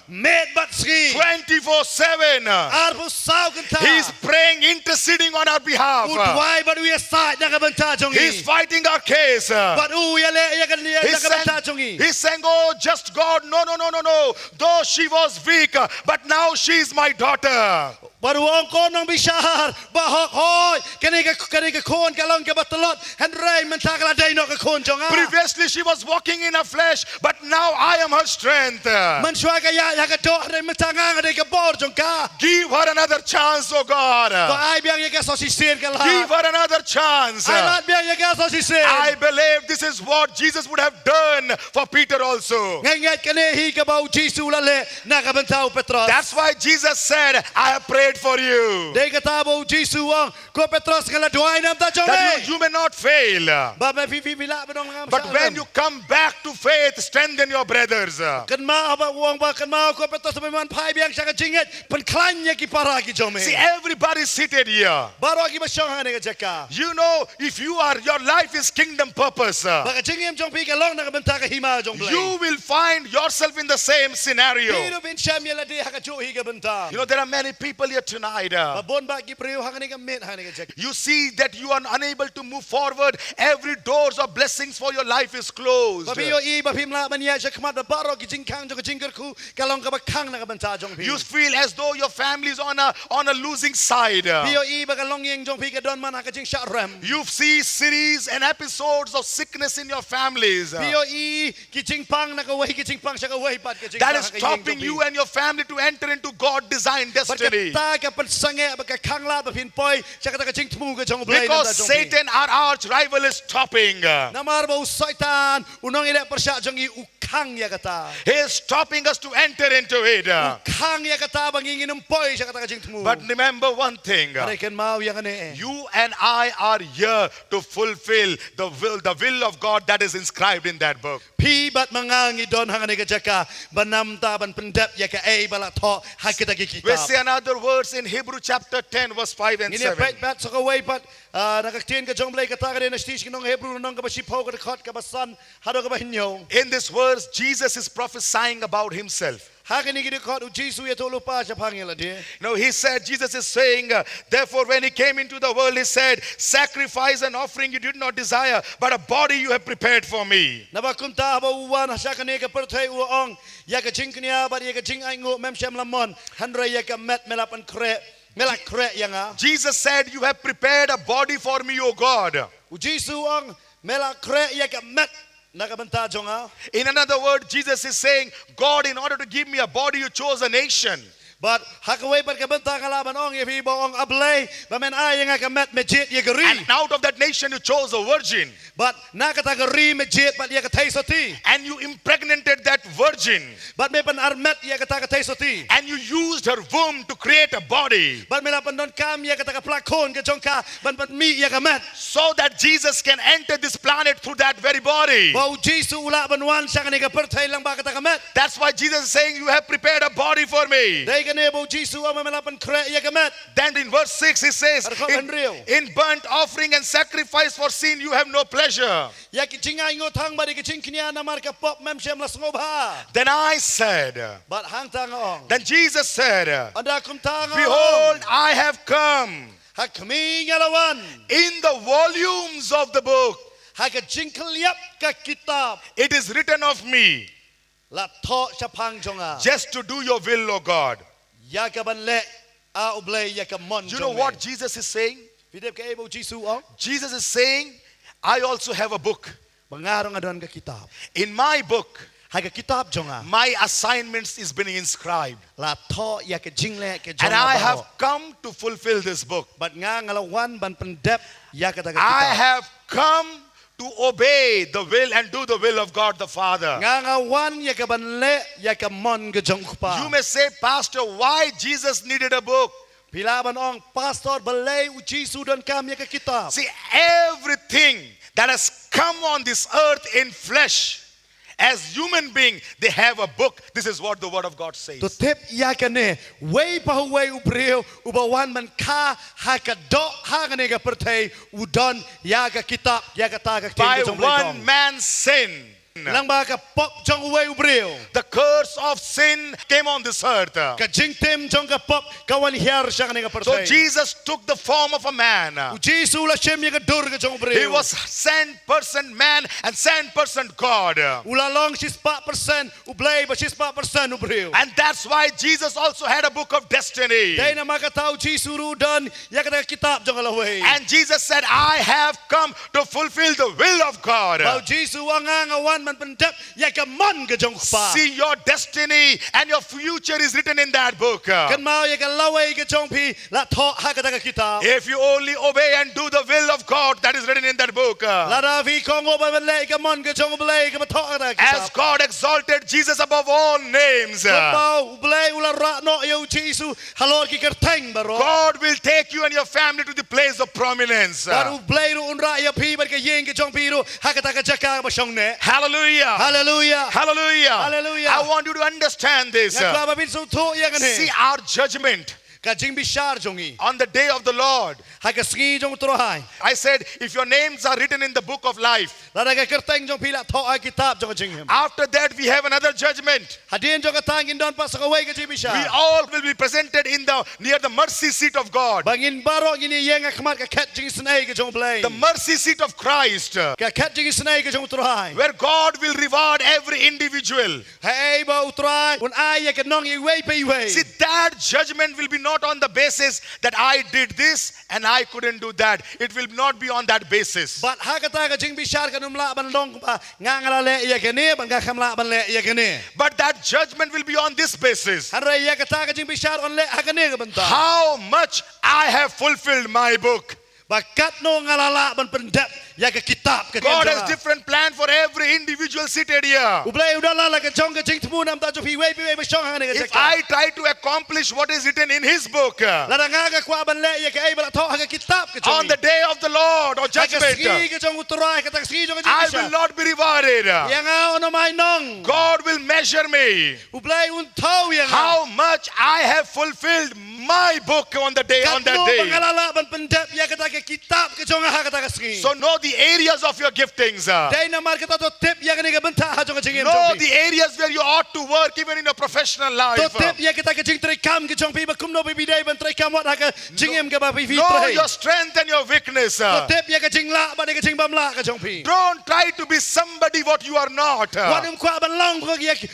miet bad sngi, twenty-four seven, arphew saw kynta, he is praying, interceding on our behalf. U duwai bad u ïasaid na ka bynta jong ngi. He is fighting our case. Bad u ïaleh ïa ka, ïa ka bynta jong ngi. He's saying, "Oh, just God, no, no, no, no, no. Though she was weak, but now she is my daughter." Bad u ong, "Ko nongbishar bahok, hooid, kane ka, kane ka khun ka long kaba tlot, hynrei mynta ka la dei noh ka khun jong nga. Previously she was walking in her flesh, but now I am her strength." Mynshuwa ka ïaid ha ka doh, hynrei mynta nga nga dei ka bor jong ka. Give her another chance, oh God. To ai biang ïa ka sa shisien ka lad. Give her another chance. Ai lad biang ïa ka sa shisien. I believe this is what Jesus would have done for Peter also. Nga ngeit kane hi kaba u Jisu u la leh na ka bynta u Petros. That's why Jesus said, "I have prayed for you. Dei kata ba u Jisu u ong, ko Petros, nga la duwai namar jong me. That you, you may not fail. Ba me phi phi phi lah ban ong ngam shah lem. But when you come back to faith, strengthen your brothers. Kynmaw ba u ong ba kynmaw ko Petros, ba me wan phai biang sha ka jingngeit, pynkhlaiñ ïa ki para ki jong me. See, everybody seated here. Baroh kiba shong ha kane ka jaka. You know, if you are, your life is kingdom purpose. Ba ka jingim jong phi ka long na ka bynta ka hima jong Blei. You will find yourself in the same scenario. Phi ruh phin shem ïa lade ha kajuh hi ka bynta. You know, there are many people here tonight. Ba bun bah ki briew ha kane ka miet ha kane ka jaka. You see that you are unable to move forward. Every doors of blessings for your life is closed. Ba phi ïohi ba phim lah ban ïaid shakhmat, ba baroh ki jingkhang jong ka jingkyrkhu ka long kaba khang na ka bynta jong phi. You feel as though your family is on a, on a losing side. Phi ïohi ba ka longïing jong phi ka don man ha ka jingshah rem. You see series and episodes of sickness in your families. Phi ïohi ki jingpang na kawei ki jingpang sha kawei pat ka jingpang ha ka ïing jong phi. That is stopping you and your family to enter into God designed destiny. Bad kata ka pynsangeh bad ka khanglad ba phin poi sha kata ka jingthmu ka jong U Blei na ka bynta jong phi. Because Satan, our arch rival, is stopping. Namar ba u Soitan, u nongïaleh pyrshah jong ngi, u khang ïa kata. He is stopping us to enter into it. U khang ïa kata ba ngi ngin ym poi sha kata ka jingthmu. But remember one thing. Hynrei kynmaw ïa kane. You and I are here to fulfill the will, the will of God that is inscribed in that book. Phi bad ma nga ngi don ha kane ka jaka ba namar ban pyndep ïa kaei ba la thoh ha kita ki kitab. We see another verse in Hebrew chapter ten, verse five and seven. Ngin ïa peit pat sa kawei pat, ah, na ka ktien ka jong U Blei, kata ka dei na Shithi sha ki nong Hebru, lynnong kaba shiphew, ka dkhot kaba san haduh kaba hynñiew. In this verse, Jesus is prophesying about himself. Ha kine ki dkhot u Jisu u ïathuh lypa shaphang ïa lade. Now he said, Jesus is saying, uh, therefore when he came into the world, he said, sacrifice and offering you did not desire, but a body you have prepared for me. Naba kumta haba u wan sha kane ka pyrthei u ong, ïa ka jingkñia bad ïa ka jingainguh mem shym la mon, hynrei ïa ka met me la pynkhreh, me la khreh ïa nga. Jesus said, you have prepared a body for me, O God. U Jisu u ong, me la khreh ïa ka met na ka bynta jong nga. In another word, Jesus is saying, God, in order to give me a body, you chose a nation. Bad ha kawei pat ka bynta nga lah ban ong ïa phi ba ong, A Blei, ba men ai ïa nga ka met me jied ïa ka ri. And out of that nation you chose a virgin. Bad na kata ka ri me jied pat ïa ka theisotti. And you impregnated that virgin. Bad me pynarmet ïa kata ka theisotti. And you used her womb to create a body. Bad me la pyndonkam ïa kata ka pla khun ka jong ka ban pynmih ïa ka met. So that Jesus can enter this planet through that very body. Ba u Jisu u lah ban wan sha kane ka pyrthei lyngba kata ka met. That's why Jesus is saying, you have prepared a body for me. Dei kane ba u Jisu u ong, me la pynkhreh ïa ka met. Then in verse six he says, in, in burnt offering and sacrifice for sin you have no pleasure. Ïa ki jingainguh thang bad ïa ki jingkñia namar ka pop mem shym la sngewbha. Then I said, bad hangta nga ong. Then Jesus said, ynda kumta nga ong, behold, I have come. Ha khmih nga la wan. In the volumes of the book. Ha ka jingkylliap ka kitab. It is written of me. La thoh shaphang jong nga. Just to do your will, O God. Ïa ka ban leh, A U Blei, ïa ka mon jong me. You know what Jesus is saying? Phi tip kaei ba u Jisu u ong? Jesus is saying, I also have a book. Ba nga ruh nga don ka kitab. In my book, ha ka kitab jong nga, my assignments is being inscribed. La thoh ïa ka jingleh ka jong nga baroh. And I have come to fulfill this book. Bad nga nga la wan ban pyndep ïa kata ka kitab. I have come to obey the will and do the will of God the Father. Nga nga wan ïa ka ban leh ïa ka mon ka jong u Kpa. You may say, Pastor, why Jesus needed a book? Phi lah ban ong, Pastor, balei u Jisu u donkam ïa ka kitab? See, everything that has come on this earth in flesh, as human being, they have a book. This is what the word of God says. To tip ïa kane, wei pa uwei u briew uba wan ban kha ha ka doh ha kane ka pyrthei, u don ïa ka kitab, ïa kata ka ktien ka jong u Blei. By one man's sin. Lyngba ka pop jong uwei u briew. The curse of sin came on this earth. Ka jingtim jong ka pop ka wan hiar sha kane ka pyrthei. So Jesus took the form of a man. U Jisu u la shim ïa ka dur ka jong u briew. He was cent percent man and cent percent God. U la long shispah persen U Blei bad shispah persen u briew. And that's why Jesus also had a book of destiny. Dei namar kata u Jisu ruh u don ïa kata ka kitab jong ka lawei. And Jesus said, I have come to fulfill the will of God. Ba u Jisu u ong, nga nga wan ban pyndep ïa ka mon ka jong u Kpa. See, your destiny and your future is written in that book. Kynmaw ïa ka lawei ka jong phi la thoh ha kata ka kitab. If you only obey and do the will of God that is written in that book. Lada phi kohnguh ban leh ïa ka mon ka jong U Blei kaba thoh ha kata ka kitab. As God exalted Jesus above all names. Kumba U Blei u la rah noh ïa u Jisu halor ki kyrteng baroh. God will take you and your family to the place of prominence. Bad U Blei ruh un rah ïa phi bad ka ïing ka jong phi ruh ha kata ka jaka ba shong neh. Hallelujah. Hallelujah. Hallelujah. Hallelujah. I want you to understand this. Nga kwah ba phin sngewthuh ïa kane. See, our judgment Ka jingbishar jong ngi on the day of the Lord ha ka sngi jong U Trai. I said, if your names are written in the book of life, lada ka kyrteng jong phi la thoh ha ka kitab jong ka jingim, after that we have another judgment. Hadien jong kata ngin don pat sa kawei ka jingbishar. We all will be presented in the near the mercy seat of God. Ba ngin baroh ngin ïeng ha khmat ka khet jingisynei ka jong U Blei. The mercy seat of Christ. Ka khet jingisynei ka jong U Trai. Where God will reward every individual. Haei ba U Trai un ai ïa ka nong iwei pa iwei. See, that judgment will be not on the basis that I did this and I couldn't do that. It will not be on that basis. Bad ha kata ka jingbishar kan ym lah ban long ba nga nga la leh ïa kane bad nga kam lah ban leh ïa kane. But that judgment will be on this basis. Hynrei ïa kata ka jingbishar yn leh ha kane ka bynta. How much I have fulfilled my book. Ba katno nga la lah ban pyndep ïa ka kitab ka jong nga. God has different plan for every individual seated here. U Blei u don la la ka jong ka jingthmu na ka bynta jong phi iwei pa iwei ba shong hangne ka jaka. If I try to accomplish what is written in his book, lada nga nga kwah ban leh ïa kaei ba la thoh ha ka kitab ka jong ngi on the day of the Lord or judgment, ha ka sngi ka jong U Trai, kata ka sngi jong ka jingbishar, I will not be rewarded. Ïa nga un ym ai nong. God will measure me. U Blei un thaw ïa nga. How much I have fulfilled my book on the day, on that day. Katno ba nga la lah ban pyndep ïa kata ka kitab ka jong nga ha kata ka sngi. So know the areas of your giftings. Dei namar kata to tip ïa kane ka bynta ha jong ka jingim jong phi. Know the areas where you ought to work even in your professional life. To tip ïa kata ka jingtrei kam ka jong phi ba kumno ba phi dei ban trei kam wat ha ka jingim kaba phi trei. Know your strength and your weakness. To tip ïa ka jinglah bad ïa ka jingbymlah ka jong phi. Don't try to be somebody what you are not. Wat ym kwah ban long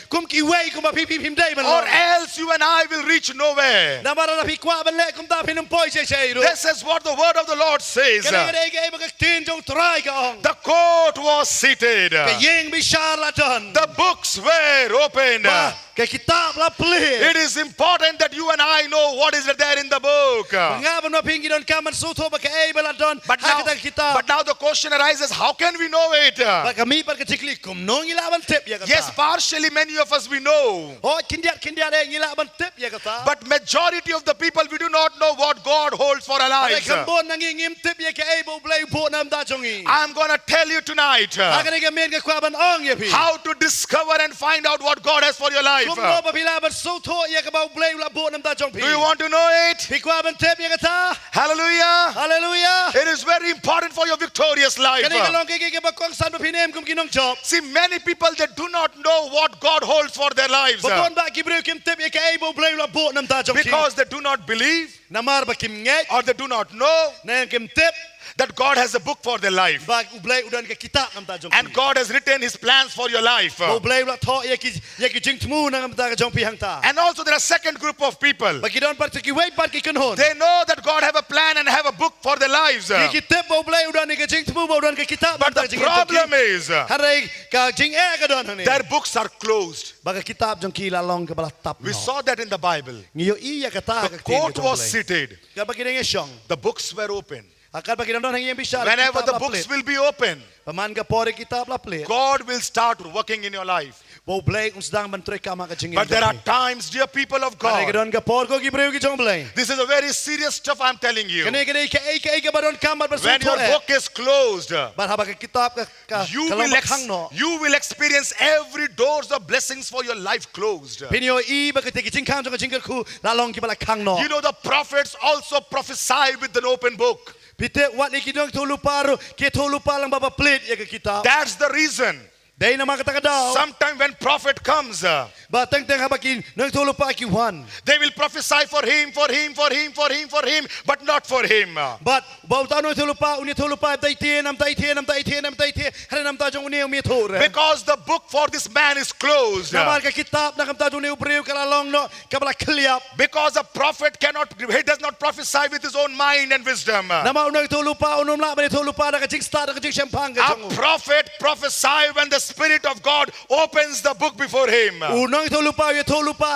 kum kiwei kumba phi phi phim dei ban long. Or else you and I will reach nowhere. Namar lada phi kwah ban leh kumta phin ym poi sha sha ei ruh. This is what the word of the Lord says. Kane ka dei kaei ba ka ktien jong U Trai ka ong. The court was seated. Ka ïing bishar la don. The books were opened. Ba ka kitab la plied. It is important that you and I know what is there in the book. Ba nga bad ma phi ngi donkam ban sngewthuh ba kaei ba la don ha kata ka kitab. But now the question arises, how can we know it? Ba ka mih pat ka jingkylli, kumno ngi lah ban tip ïa kata? Yes, partially many of us we know. Hooid, khyndiat khyndiat eh ngi lah ban tip ïa kata. But majority of the people, we do not know what God holds for our lives. Hynrei kham bun na ngi ngim tip ïa kaei ba U Blei u buh na ka bynta jong ngi. I'm gonna tell you tonight. Ha kane ka miet nga kwah ban ong ïa phi. How to discover and find out what God has for your life. Kumno ba phi lah ban sngewthuh ïa kaba U Blei u la buh na ka bynta jong phi. Do you want to know it? Phi kwah ban tip ïa kata? Hallelujah. Hallelujah. It is very important for your victorious life. Kane ka long kaei kaei kaba kongsan ba phin im kum ki nongjop. See, many people, they do not know what God holds for their lives. Ba bun bah ki briew kim tip ïa kaei ba U Blei u la buh na ka bynta jong ki. Because they do not believe. Namar ba kim ngeit. Or they do not know. Ne kim tip. That God has a book for their life. Ba U Blei u don ka kitab na ka bynta jong ki. And God has written his plans for your life. Ba U Blei u la thoh ïa ki ïa ki jingthmu na ka bynta jong phi hangta. And also there are second group of people. Ba ki don pat kiwei pat ki kynhun. They know that God have a plan and have a book for their lives. Ki ki tip ba U Blei u don ka jingthmu, ba u don ka kitab. But the problem is, hynrei ka jingeh ka don hangne, their books are closed. Ba ka kitab jong ki la long kaba la tap noh. We saw that in the Bible. Ngi ïohi ïa kata ha ka ktien ka jong U Blei. The court was seated. Katba ki dang ïashong. The books were opened. Ha katba ki dang don ha ïing bishar, ki kitab la plied. Whenever the books will be opened, ba man ka por ïa ki kitab la plied, God will start working in your life. Ba U Blei un sdang ban trei kam ha ka jingim jong phi. But there are times, dear people of God, hynrei ka don ka por ko ki briew ki jong U Blei. This is a very serious stuff I'm telling you. Kane ka dei kaei kaei kaba donkam ban sngewthuh eh. When your book is closed, bad haba ka kitab ka ka long ba khang noh, you will experience every doors of blessings for your life closed. Phin ïohi ba kita ki jingkhang jong ka jingkyrkhu la long kiba la khang noh. You know, the prophets also prophesy with an open book. Phi tip, wat ïa ki nongïathuhlypa ruh ki ïathuhlypa lyngba ba plied ïa ka kitab. That's the reason. Dei namar kata ka daw. Sometime when prophet comes, uh, Ba teng teng haba ki nongïathuhlypa ki wan. They will prophesy for him, for him, for him, for him, for him, but not for him. Bad ba uta u nongïathuhlypa un ïathuhlypa ïa uta i thie, ïa uta i thie, ïa uta i thie, ïa uta i thie, hynrei na ka bynta jong une um ïathuh re. Because the book for this man is closed. Namar ka kitab na ka bynta jong une u briew ka la long noh kaba la khylliap. Because a prophet cannot, he does not prophesy with his own mind and wisdom. Namar u nongïathuhlypa un ym lah ban ïathuhlypa da ka jingstad da ka jingshemphang ka jong u. A prophet prophesy when the Spirit of God opens the book before him. U nongïathuhlypa u ïathuhlypa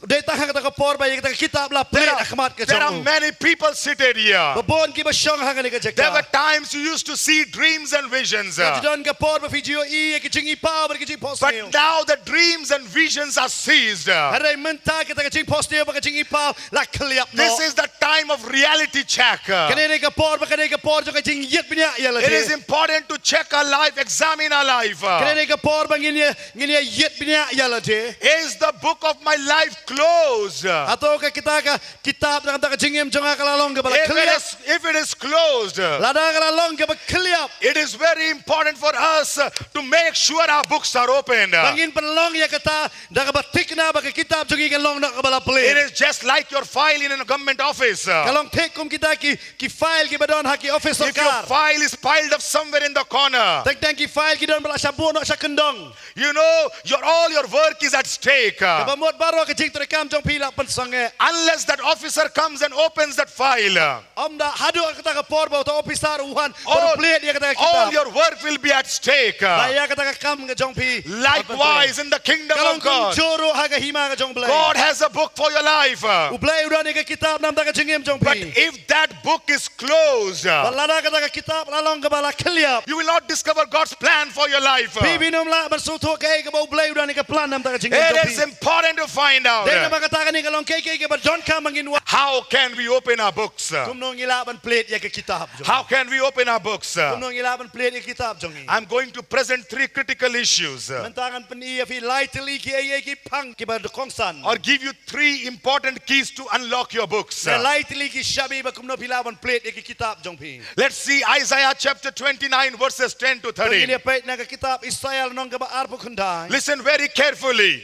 hynrei tang ha kata ka por ba ïa kata ka kitab la plie ha khmat ka jong u. There are many people seated here. Bun kiba shong ha kane ka jaka. There were times you used to see dreams and visions. Ka ju don ka por ba phi ju ïohi ïa ki jingïohipaw bad ki jingphohsniew. But now the dreams and visions are ceased. Hynrei mynta kata ka jingphohsniew bad ka jingïohipaw la khylliap noh. This is the time of reality check. Kane ka por ba kane ka por jong ka jingïit bniah ïa lade. It is important to check our life, examine our life. Kane ka por ba ngin ïa, ngin ïa ïit bniah ïa lade. Is the book of my life closed? Hato ka kita ka kitab na ka bynta ka jingim jong nga ka la long kaba la khylliap? If it is, if it is closed, lada ka la long kaba khylliap, it is very important for us to make sure our books are opened. Ba ngin pynlong ïa kata da kaba thikna ba ka kitab jong ngi ka long noh kaba la plie. It is just like your file in a government office. Ka long thik kum kita ki, ki file kiba don ha ki ophis sorkar. If your file is piled up somewhere in the corner, teng teng ki file ki don ba la shah buh noh sha kyndong. You know, your, all your work is at stake. Kaba mut baroh ka jingtrei kam jong phi la pynsangeh. Unless that officer comes and opens that file, ym da haduh kata ka por ba uta u ophisar u wan ban plie ïa kata ka kitab. All your work will be at stake. Ba ïa kata ka kam ka jong phi. Likewise, in the kingdom of God, ka long kumjuh ruh ha ka hima ka jong U Blei. God has a book for your life. U Blei u don ïa ka kitab na ka bynta ka jingim jong phi. But if that book is closed, bad lada kata ka kitab la long kaba la khylliap, you will not discover God's plan for your life. Phi, phin ym lah ban sngewthuh kaei kaba U Blei u don ïa ka plan na ka bynta ka jingim jong phi. It is important to find out. Dei namar kata kane ka long kaei kaei kaba donkam ba ngin wad. How can we open our books? Kumno ngi lah ban plie ïa ka kitab jong ngi? How can we open our books? Kumno ngi lah ban plie ïa ka kitab jong ngi? I'm going to present three critical issues. Mynta ngan pyni ïa phi lai tylli ki ei ei ki phang kiba kongsan. Or give you three important keys to unlock your books. Ne lai tylli ki shabi ba kumno phi lah ban plie ïa ki kitab jong phi. Let's see Isaiah chapter twenty-nine, verses ten to thirteen. Ngin ïa peit na ka kitab Isaiah lynnong kaba arphew khyndai. Listen very carefully.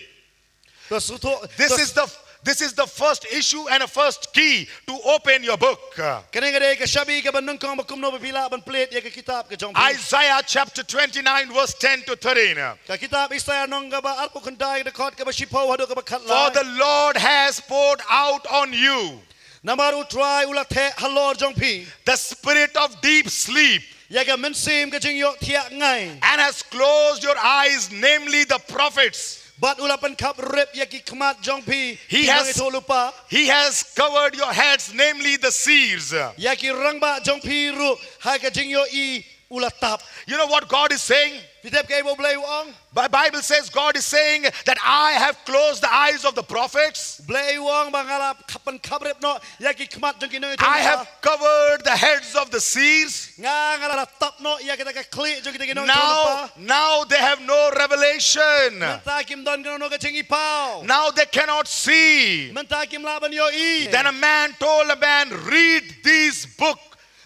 To sngewthuh, this is the, this is the first issue and a first key to open your book. Kane ka dei ka shabi kaba nyngkong ba kumno ba phi lah ban plie ïa ka kitab ka jong phi. Isaiah chapter twenty-nine, verse ten to thirteen. Ka kitab Isaiah lynnong kaba arphew khyndai, dkhot kaba shiphew haduh kaba khatlai. For the Lord has poured out on you. Namar U Trai u la theh halor jong phi. The spirit of deep sleep. Ïa ka mynsiem ka jingïohthiah ngai. And has closed your eyes, namely the prophets. Bad u la pynkhap rep ïa ki khmat jong phi. He has, ki nongïathuhlypa. He has covered your heads, namely the seers. Ïa ki rangbah jong phi ruh ha ka jingïohi u la tap. You know what God is saying? Phi tip kaei ba U Blei u ong? Bi-, Bible says God is saying that I have closed the eyes of the prophets. U Blei u ong ba nga la khap, pynkhap rep noh ïa ki khmat jong ki nongïathuhlypa. I have covered the heads of the seers. Nga, nga la tap noh ïa kita ka khlieh jong kita ki nongïathuhlypa. Now, now they have no revelation. Mynta kim don kano kano ka jingïohipaw. Now they cannot see. Mynta kim lah ban ïohi. Then a man told a man, "Read this book."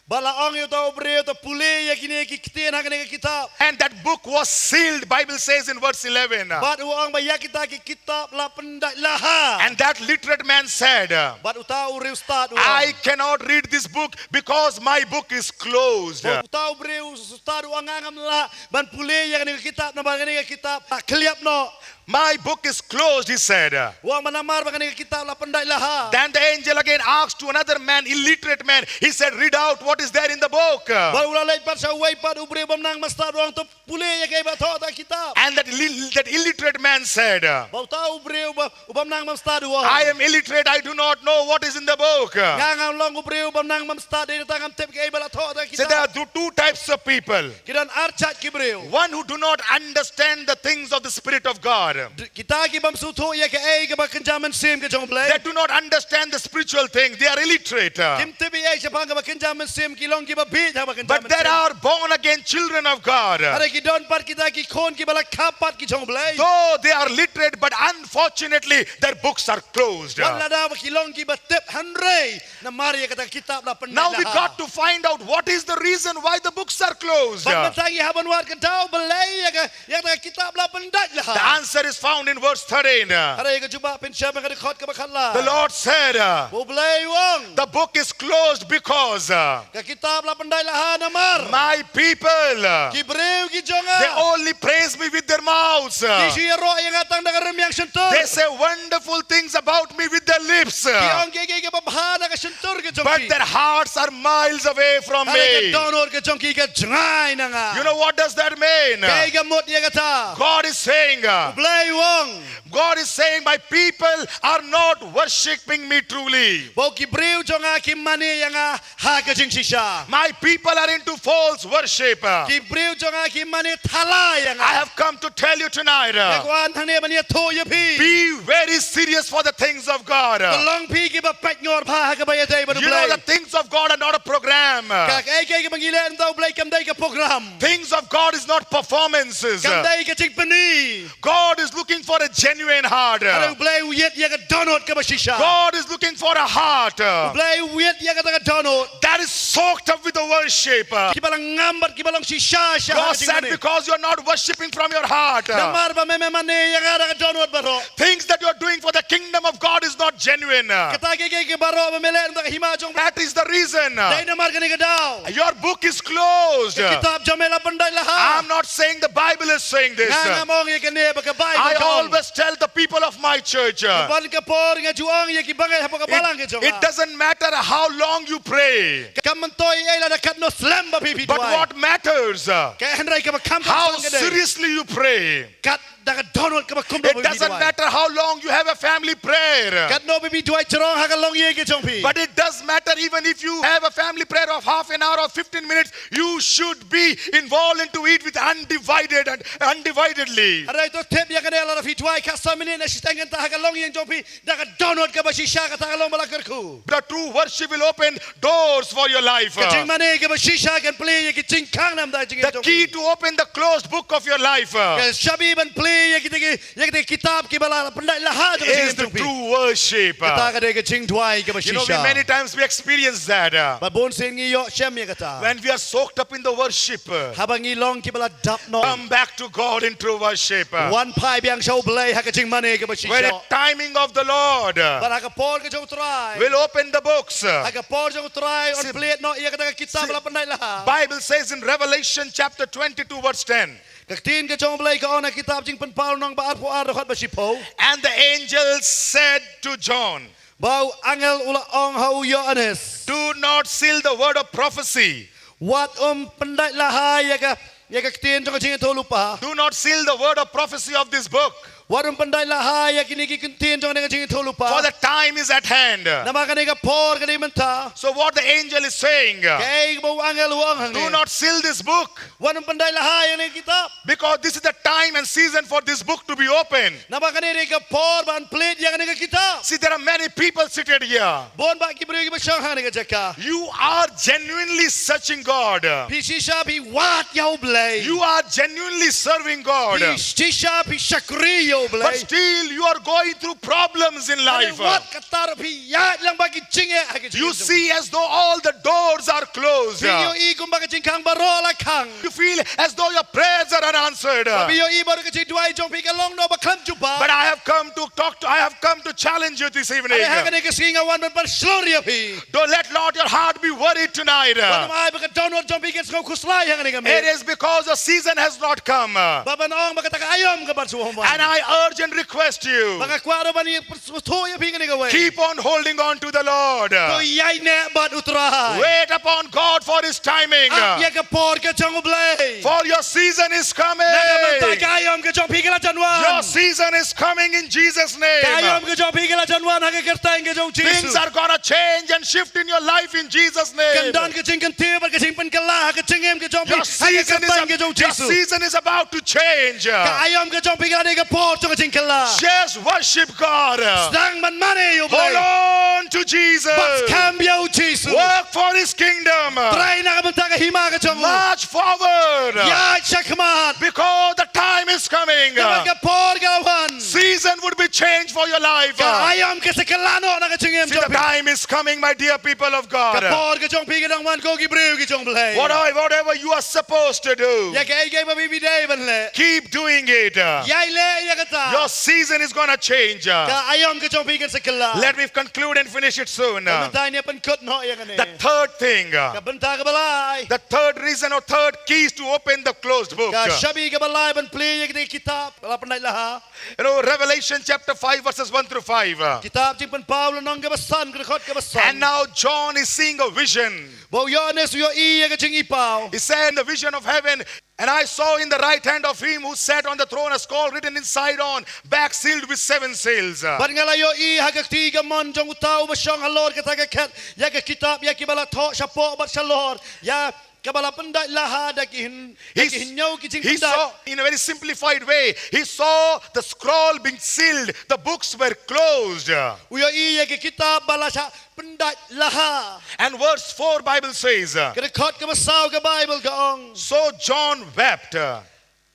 Bad la ong ïa uta u briew, to pule ïa kine ki ktien ha kane ka kitab. And that book was sealed, Bible says in verse eleven. Bad u ong ba ïa kita ki kitab la pyndait laha. And that literate man said, bad uta u riewstad u ong, "I cannot read this book because my book is closed." Bad uta u briew stad u ong, nga ngam lah ban pule ïa kane ka kitab namar kane ka kitab la khylliap noh. My book is closed, he said. U ong ba namar ba kane ka kitab la pyndait laha. Then the angel again asked to another man, illiterate man. He said, "Read out what is there in the book." Bad u la leit pat sha uwei pat u briew bym nang bym stad, u ong, to pule ïa kaei ba thoh ha ka kitab. And that ill-, that illiterate man said, bad uta u briew ba, u bym nang bym stad u ong, "I am illiterate, I do not know what is in the book." Nga, nga long u briew bym nang bym stad, dei na kata ngam tip kaei ba la thoh ha ka kitab. So there are two, two types of people. Ki don ar jait ki briew. One who do not understand the things of the Spirit of God. D-, kita ki bym sngewthuh ïa kaei kaba kynja mynsiem ka jong U Blei. They do not understand the spiritual things. They are illiterate. Kim tip ei ei shaphang kaba kynja mynsiem, ki long kiba bieit ha kaba kynja mynsiem. But there are born again children of God. Hynrei ki don pat kita ki khun kiba la kha pat ki jong U Blei. Though they are literate, but unfortunately, their books are closed. Wat lada ba ki long kiba tip hynrei namar ïa kata ka kitab la pyndait la ha. Now we got to find out what is the reason why the books are closed. Bad mynta ngi hap ban wad ka daw balei ïa ka, ïa kata ka kitab la pyndait la ha. The answer is found in verse thirteen. Hynrei ka jubab phin shem ha ka dkhot kaba khatlai. The Lord said, uh, Ba U Blei u ong, the book is closed because uh, ka kitab la pyndait la ha namar my people, uh, ki briew ki jong they nga, only praise me with their mouths. ki uh, shu ïaroh ïa nga tang da ka rmiang shyntur. They say wonderful things about me with their lips, Ki uh, ong kiei kiei kiba bha na ka shyntur ka jong but ki. Their hearts are miles away from Hynrei ka me. dohnud ka jong ki ka jngai na nga. You know what does that mean? Kaei ka mut ïa kata? God is saying, uh, U Blei u ong, God is saying, my people are not worshipping me truly. ba ki briew jong nga kim mane ïa nga ha ka jingshisha. My people are into false worship. Uh, Ki briew jong nga kim mane thala ïa nga. I have come to tell you tonight. Nga Uh, kwah hangne ban ïathuh ïa phi. be very serious for the things of God. Ka Uh, long phi kiba peit ngor bha ha kaba ïadei bad U you know, Blei. The things of God are not a program. Uh, Ka kaei kaei kaba ngi leh na U Blei kam dei ka program. Things of God is not performances. Kam Uh, dei ka jingpyni. God is looking for a genuine heart. Hynrei Uh, U Blei u ïeit ïa ka dohnud kaba shisha. God is looking for a heart. U Uh, Blei u ïeit ïa kata ka dohnud. that is soaked up with the worship. Uh, Kiba la ngam bad kiba long shisha sha ha God ka said, jingmane. because you're not worshipping from your heart, uh, Namar ba me me mane ïa nga da ka dohnud baroh. things that you're doing for the kingdom of God is not genuine. Uh, Kata kiei kiei baroh ba me leh na ka hima jong. that is the reason. Uh, Dei namar kane ka daw. your book is closed. Uh, Kitab jong me la pyndait la ha. I'm not saying the Bible is saying this. Nga Uh, ngam ong ïa kane ba ka Baibl I ka ong. Always tell the people of my church, uh, Ban ka por nga ju ong ïa ki bangai hapoh ka balang ka it, jong it nga. Doesn't matter how long you pray, Kam myntoi ei lada katno slem ba phi phi but duwai. What matters, uh, Ka hynrei kaba kham how ka dei. Seriously you pray. Kat da ka dohnud kaba kumno ba phi phi duwai. It doesn't matter how long you have a family prayer. Katno ba phi duwai jrong ha ka longïing ka jong phi. But it does matter even if you have a family prayer of half an hour or fifteen minutes, you should be involved into it with undivided and undividedly. Hynrei to tip ïa kane lada phi duwai khatsan minit ne shiteng kynta ha ka longïing jong phi da ka dohnud kaba shisha kata ka long ba la kyrkhu. The true worship will open doors for your life. Ka jingmane kaba shisha kan plie ïa ki jingkhang namar da jingim jong phi. The key to open the closed book of your life, uh, ka shabi ban plie ïa kita ki, ïa kita ki kitab kiba la pyndait la ha jong ka jingim jong phi. Is the true worship. Kata ka dei ka jingduwai kaba shisha. You know, we, many times we experience that, uh, Bad bun sien ngi ïoh shem ïa kata. When we are soaked up in the worship, uh, haba ngi long kiba la dap noh. Come back to God in true worship. Wan phai biang sha U Blei ha ka jingmane kaba shisha. Where the timing of the Lord, uh, bad ha ka por ka jong U Trai, will open the books, uh, ha ka por jong U Trai un plie noh ïa kata ka kitab ba la pyndait la ha. Bible says in Revelation chapter twenty-two verse ten. Ka ktien ka jong U Blei ka ong na kitab Jingpynpaw lynnong ba arphew ar dkhot ba shiphew. And the angel said to John, ba u angel u la ong ha u Ïoannis. Do not seal the word of prophecy. Wat ym pyndait la ha ïa ka, ïa ka ktien jong ka jingïathuhlypa. Do not seal the word of prophecy of this book. Wat ym pyndait la ha ïa kine ki ktien jong ka jingïathuhlypa. For the time is at hand. Namar kane ka por ka dei mynta. So what the angel is saying, kaei ba u angel u ong hangne. Do not seal this book. Wat ym pyndait la ha ïa kane ka kitab. Because this is the time and season for this book to be opened. Namar kane ka dei ka por ban plie ïa kane ka kitab. See, there are many people seated here. Bun bah ki briew kiba shong ha kane ka jaka. You are genuinely searching God. Phi shisha phi wad ïa U Blei. You are genuinely serving God. Phi shisha phi shakri ïa U Blei. But still you are going through problems in life. Hynrei wat katta ruh phi ïaid lang bad ki jingeh ha ka jingim jong phi. You see as though all the doors are closed. Phi ïohi kumba ka jingkhang baroh la khang. You feel as though your prayers are unanswered. Bad phi ïohi ba ka jingduwai jong phi ka long noh ba khlem jubab. But I have come to talk to, I have come to challenge you this evening. Hynrei ha kane ka sngi nga wan ban pynshlur ïa phi. Don't let not your heart be worried tonight. Wat ym ai ba ka dohnud jong phi kan sngew khuslai ha kane ka miet. It is because the season has not come. Bad ban ong ba kata ka aïom kam pat shu wan. And I urge and request you. Bad nga kwah ruh ban ïathuh ïa phi kane kawei. Keep on holding on to the Lord. To ïaineh bad U Trai. Wait upon God for his timing. Ap ïa ka por ka jong U Blei. For your season is coming. Namar kata ka aïom ka jong phi ka la jan wan. Your season is coming in Jesus' name. Ka aïom ka jong phi ka la jan wan ha ka kyrteng ka jong U Jisu. Things are gonna change and shift in your life in Jesus' name. Kan don ka jingkyntiew bad ka jingpynkylla ha ka jingim ka jong phi ha ka kyrteng ka jong U Jisu. Your season is about to change. Ka aïom ka jong phi ka la dei ka por jong ka jingkylla. Just worship God. Sdang ban mane ïa U Blei. Hold on to Jesus. Bad kham ïa U Jisu. Work for his kingdom. Trei na ka bynta ka hima ka jong u. March forward. Ïaid shakhmat. Because the time is coming. Namar ka por ka la wan. Season would be changed for your life. Ka aïom ka sa kylla noh na ka jingim jong phi. See, the time is coming, my dear people of God. Ka por ka jong phi ka dang wan, ko ki briew ki jong U Blei. What are, whatever you are supposed to do, ïa kaei kaei ba phi dei ban leh, keep doing it. Ïai leh ïa kata. Your season is gonna change. Ka aïom ka jong phi kan sa kylla. Let me conclude and finish it soon. Bad mynta ngin pynkut noh ïa kane. The third thing, ka bynta kaba lai, the third reason or third keys to open the closed book. Ka shabi kaba lai ban plie ïa kane ka kitab ba la pyndait laha. You know, Revelation chapter five, verses one through five. Kitab Jingpynpaw lynnong kaba san, ka dkhot kaba san. And now John is seeing a vision. Bad u Ïoannis u ïohi ïa ka jingïohi. He said, in the vision of heaven, and I saw in the right hand of him who sat on the throne a scroll written inside on, back sealed with seven seals. Bad nga la ïohi ha ka kti kamon jong uta uba shong halor kata ka khet ïa ka kitab ïa kiba la thoh shapoh bad shalor, ïa kaba la pyndait laha da ki hyn-, da ki hynñiew ki jingpyndait. He saw, in a very simplified way, he saw the scroll being sealed, the books were closed. U ïohi ïa ka kitab ba la shah pyndait laha. And verse four Bible says, ka dkhot kaba saw ka Baibl ka ong, so John wept.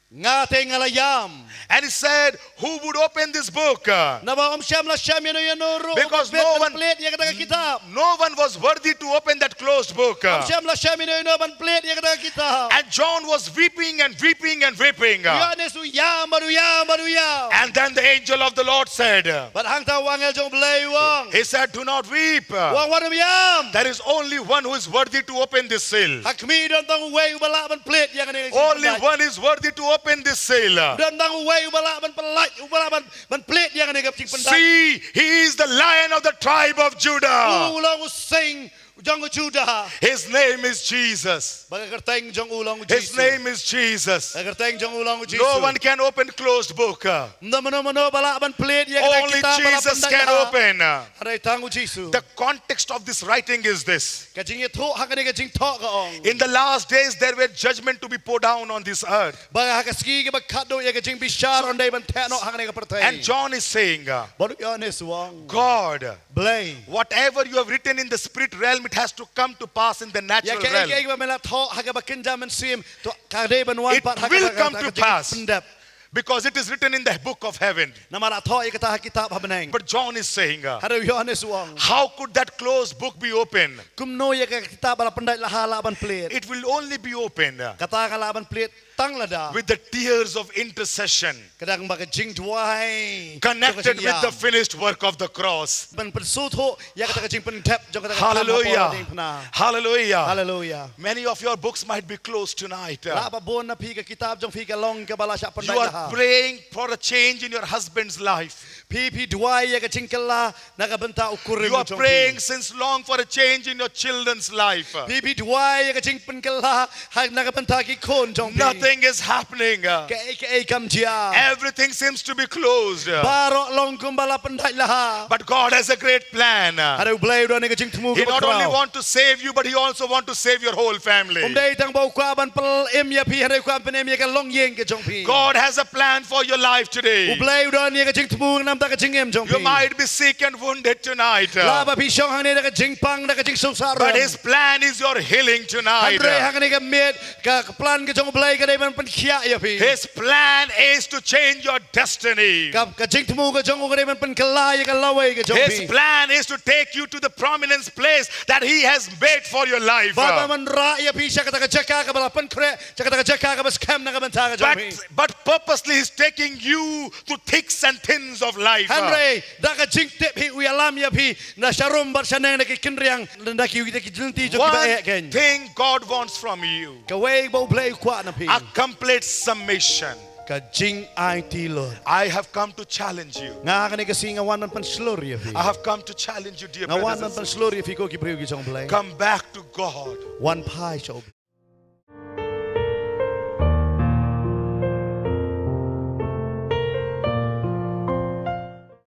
Nga te nga la ïam. And he said, who would open this book? Naba ym shym la shem ïa no ïa no ruh, because no one, plie ïa kata ka kitab. No one was worthy to open that closed book. Ym shym la shem ïa no ïa no ban plie ïa kata ka kitab. And John was weeping and weeping and weeping. U Ïoannis u ïam bad u ïam bad u ïam. And then the angel of the Lord said, bad hangta u angel jong U Blei u ong, he said, do not weep. U ong wat ym ïam. There is only one who is worthy to open this seal. Ha khmih don tang uwei uba lah ban plie ïa kane ka jingpyndait. Only one is worthy to open this seal. Don tang uwei uba lah ban plie, uba lah ban, ban plie ïa kane ka jingpyndait. See, he is the Lion of the tribe of Judah. U long u sing jong u Judah. His name is Jesus. Bad ka kyrteng jong u long u Jisu. His name is Jesus. Ka kyrteng jong u long u Jisu. No one can open closed book. Ym don mano mano ba lah ban plie ïa kata ka kitab ba la pyndait laha. Only Jesus can open. Hynrei tang u Jisu. The context of this writing is this. Ka jingïathuh ha kane ka jingthoh ka ong, in the last days there were judgment to be poured down on this earth. Ba ha ka sngi kaba khatduh ïa ka jingbishar yn dei ban theh noh ha kane ka pyrthei. And John is saying, bad u Ïoannis u ong, God, Blei, whatever you have written in the spirit realm, it has to come to pass in the natural realm. Ïa kaei kaei ba me la thoh ha kaba kynja mynsiem, to ka dei ban wan pat ha kaba, it will come to pass. Pyndep. Because it is written in the book of heaven. Namar la thoh ïa kata ha kitab ha bneng. But John is saying, hynrei u Ïoannis u ong, how could that closed book be opened? Kumno ïa ka kitab ba la pyndait laha lah ban plie? It will only be opened, kata ka lah ban plie tang lada, with the tears of intercession. Ka dang bad ka jingduwai, connected with the finished work of the cross. Ban pynsngewthuh ïa kata ka jingpyndep jong kata ka kam ha por diengphna. Hallelujah. Hallelujah. Many of your books might be closed tonight. Lah ba bun na phi ka kitab jong phi ka long kaba la shah pyndait laha. You are praying for a change in your husband's life. Phi, phi duwai ïa ka jingkylla na ka bynta u kurim jong phi. You are praying since long for a change in your children's life. Phi, phi duwai ïa ka jingpynkylla ha, na ka bynta ki khun jong phi. Nothing is happening. Kaei kaei kam jia. Everything seems to be closed. Baroh long kumba la pyndait laha. But God has a great plan. Hynrei U Blei u don ïa ka jingthmu kaba khraw. He not only want to save you, but he also want to save your whole family. Um dei tang ba u kwah ban pynim ïa phi, hynrei u kwah ban pynim ïa ka longïing ka jong phi. God has a plan for your life today. U Blei u don ïa ka jingthmu na ka bynta ka jingim jong phi. You might be sick and wounded tonight. Lah ba phi shong hangne da ka jingpang, da ka jingsngewsarong. But his plan is your healing tonight. Hynrei hangne ka miet, ka, ka plan ka jong U Blei ka dei ban pynkhiah ïa phi. His plan is to change your destiny. Ka, ka jingthmu ka jong u ka dei ban pynkylla ïa ka lawei ka jong phi. His plan is to take you to the prominence place that he has made for your life. Ba, ba ban rah ïa phi sha kata ka jaka kaba la pynkhreh, sha kata ka jaka kaba skhem na ka bynta ka jong phi. But, but purposely he's taking you through thicks and thins of life. Hynrei da ka jingtip hi u ïalam ïa phi na sharum bad shaneng, na ki kynriang, na ki, na ki lynti jong kiba eh kein. One thing God wants from you. Kawei ba U Blei u kwah na phi. A complete submission. Ka jingaiti lut. I have come to challenge you. Nga ha kane ka sngi nga wan ban pynshlur ïa phi. I have come to challenge you, dear brothers and sisters. Nga wan ban pynshlur ïa phi ko ki briew ki jong U Blei. Come back to God. Wan phai sha U Blei.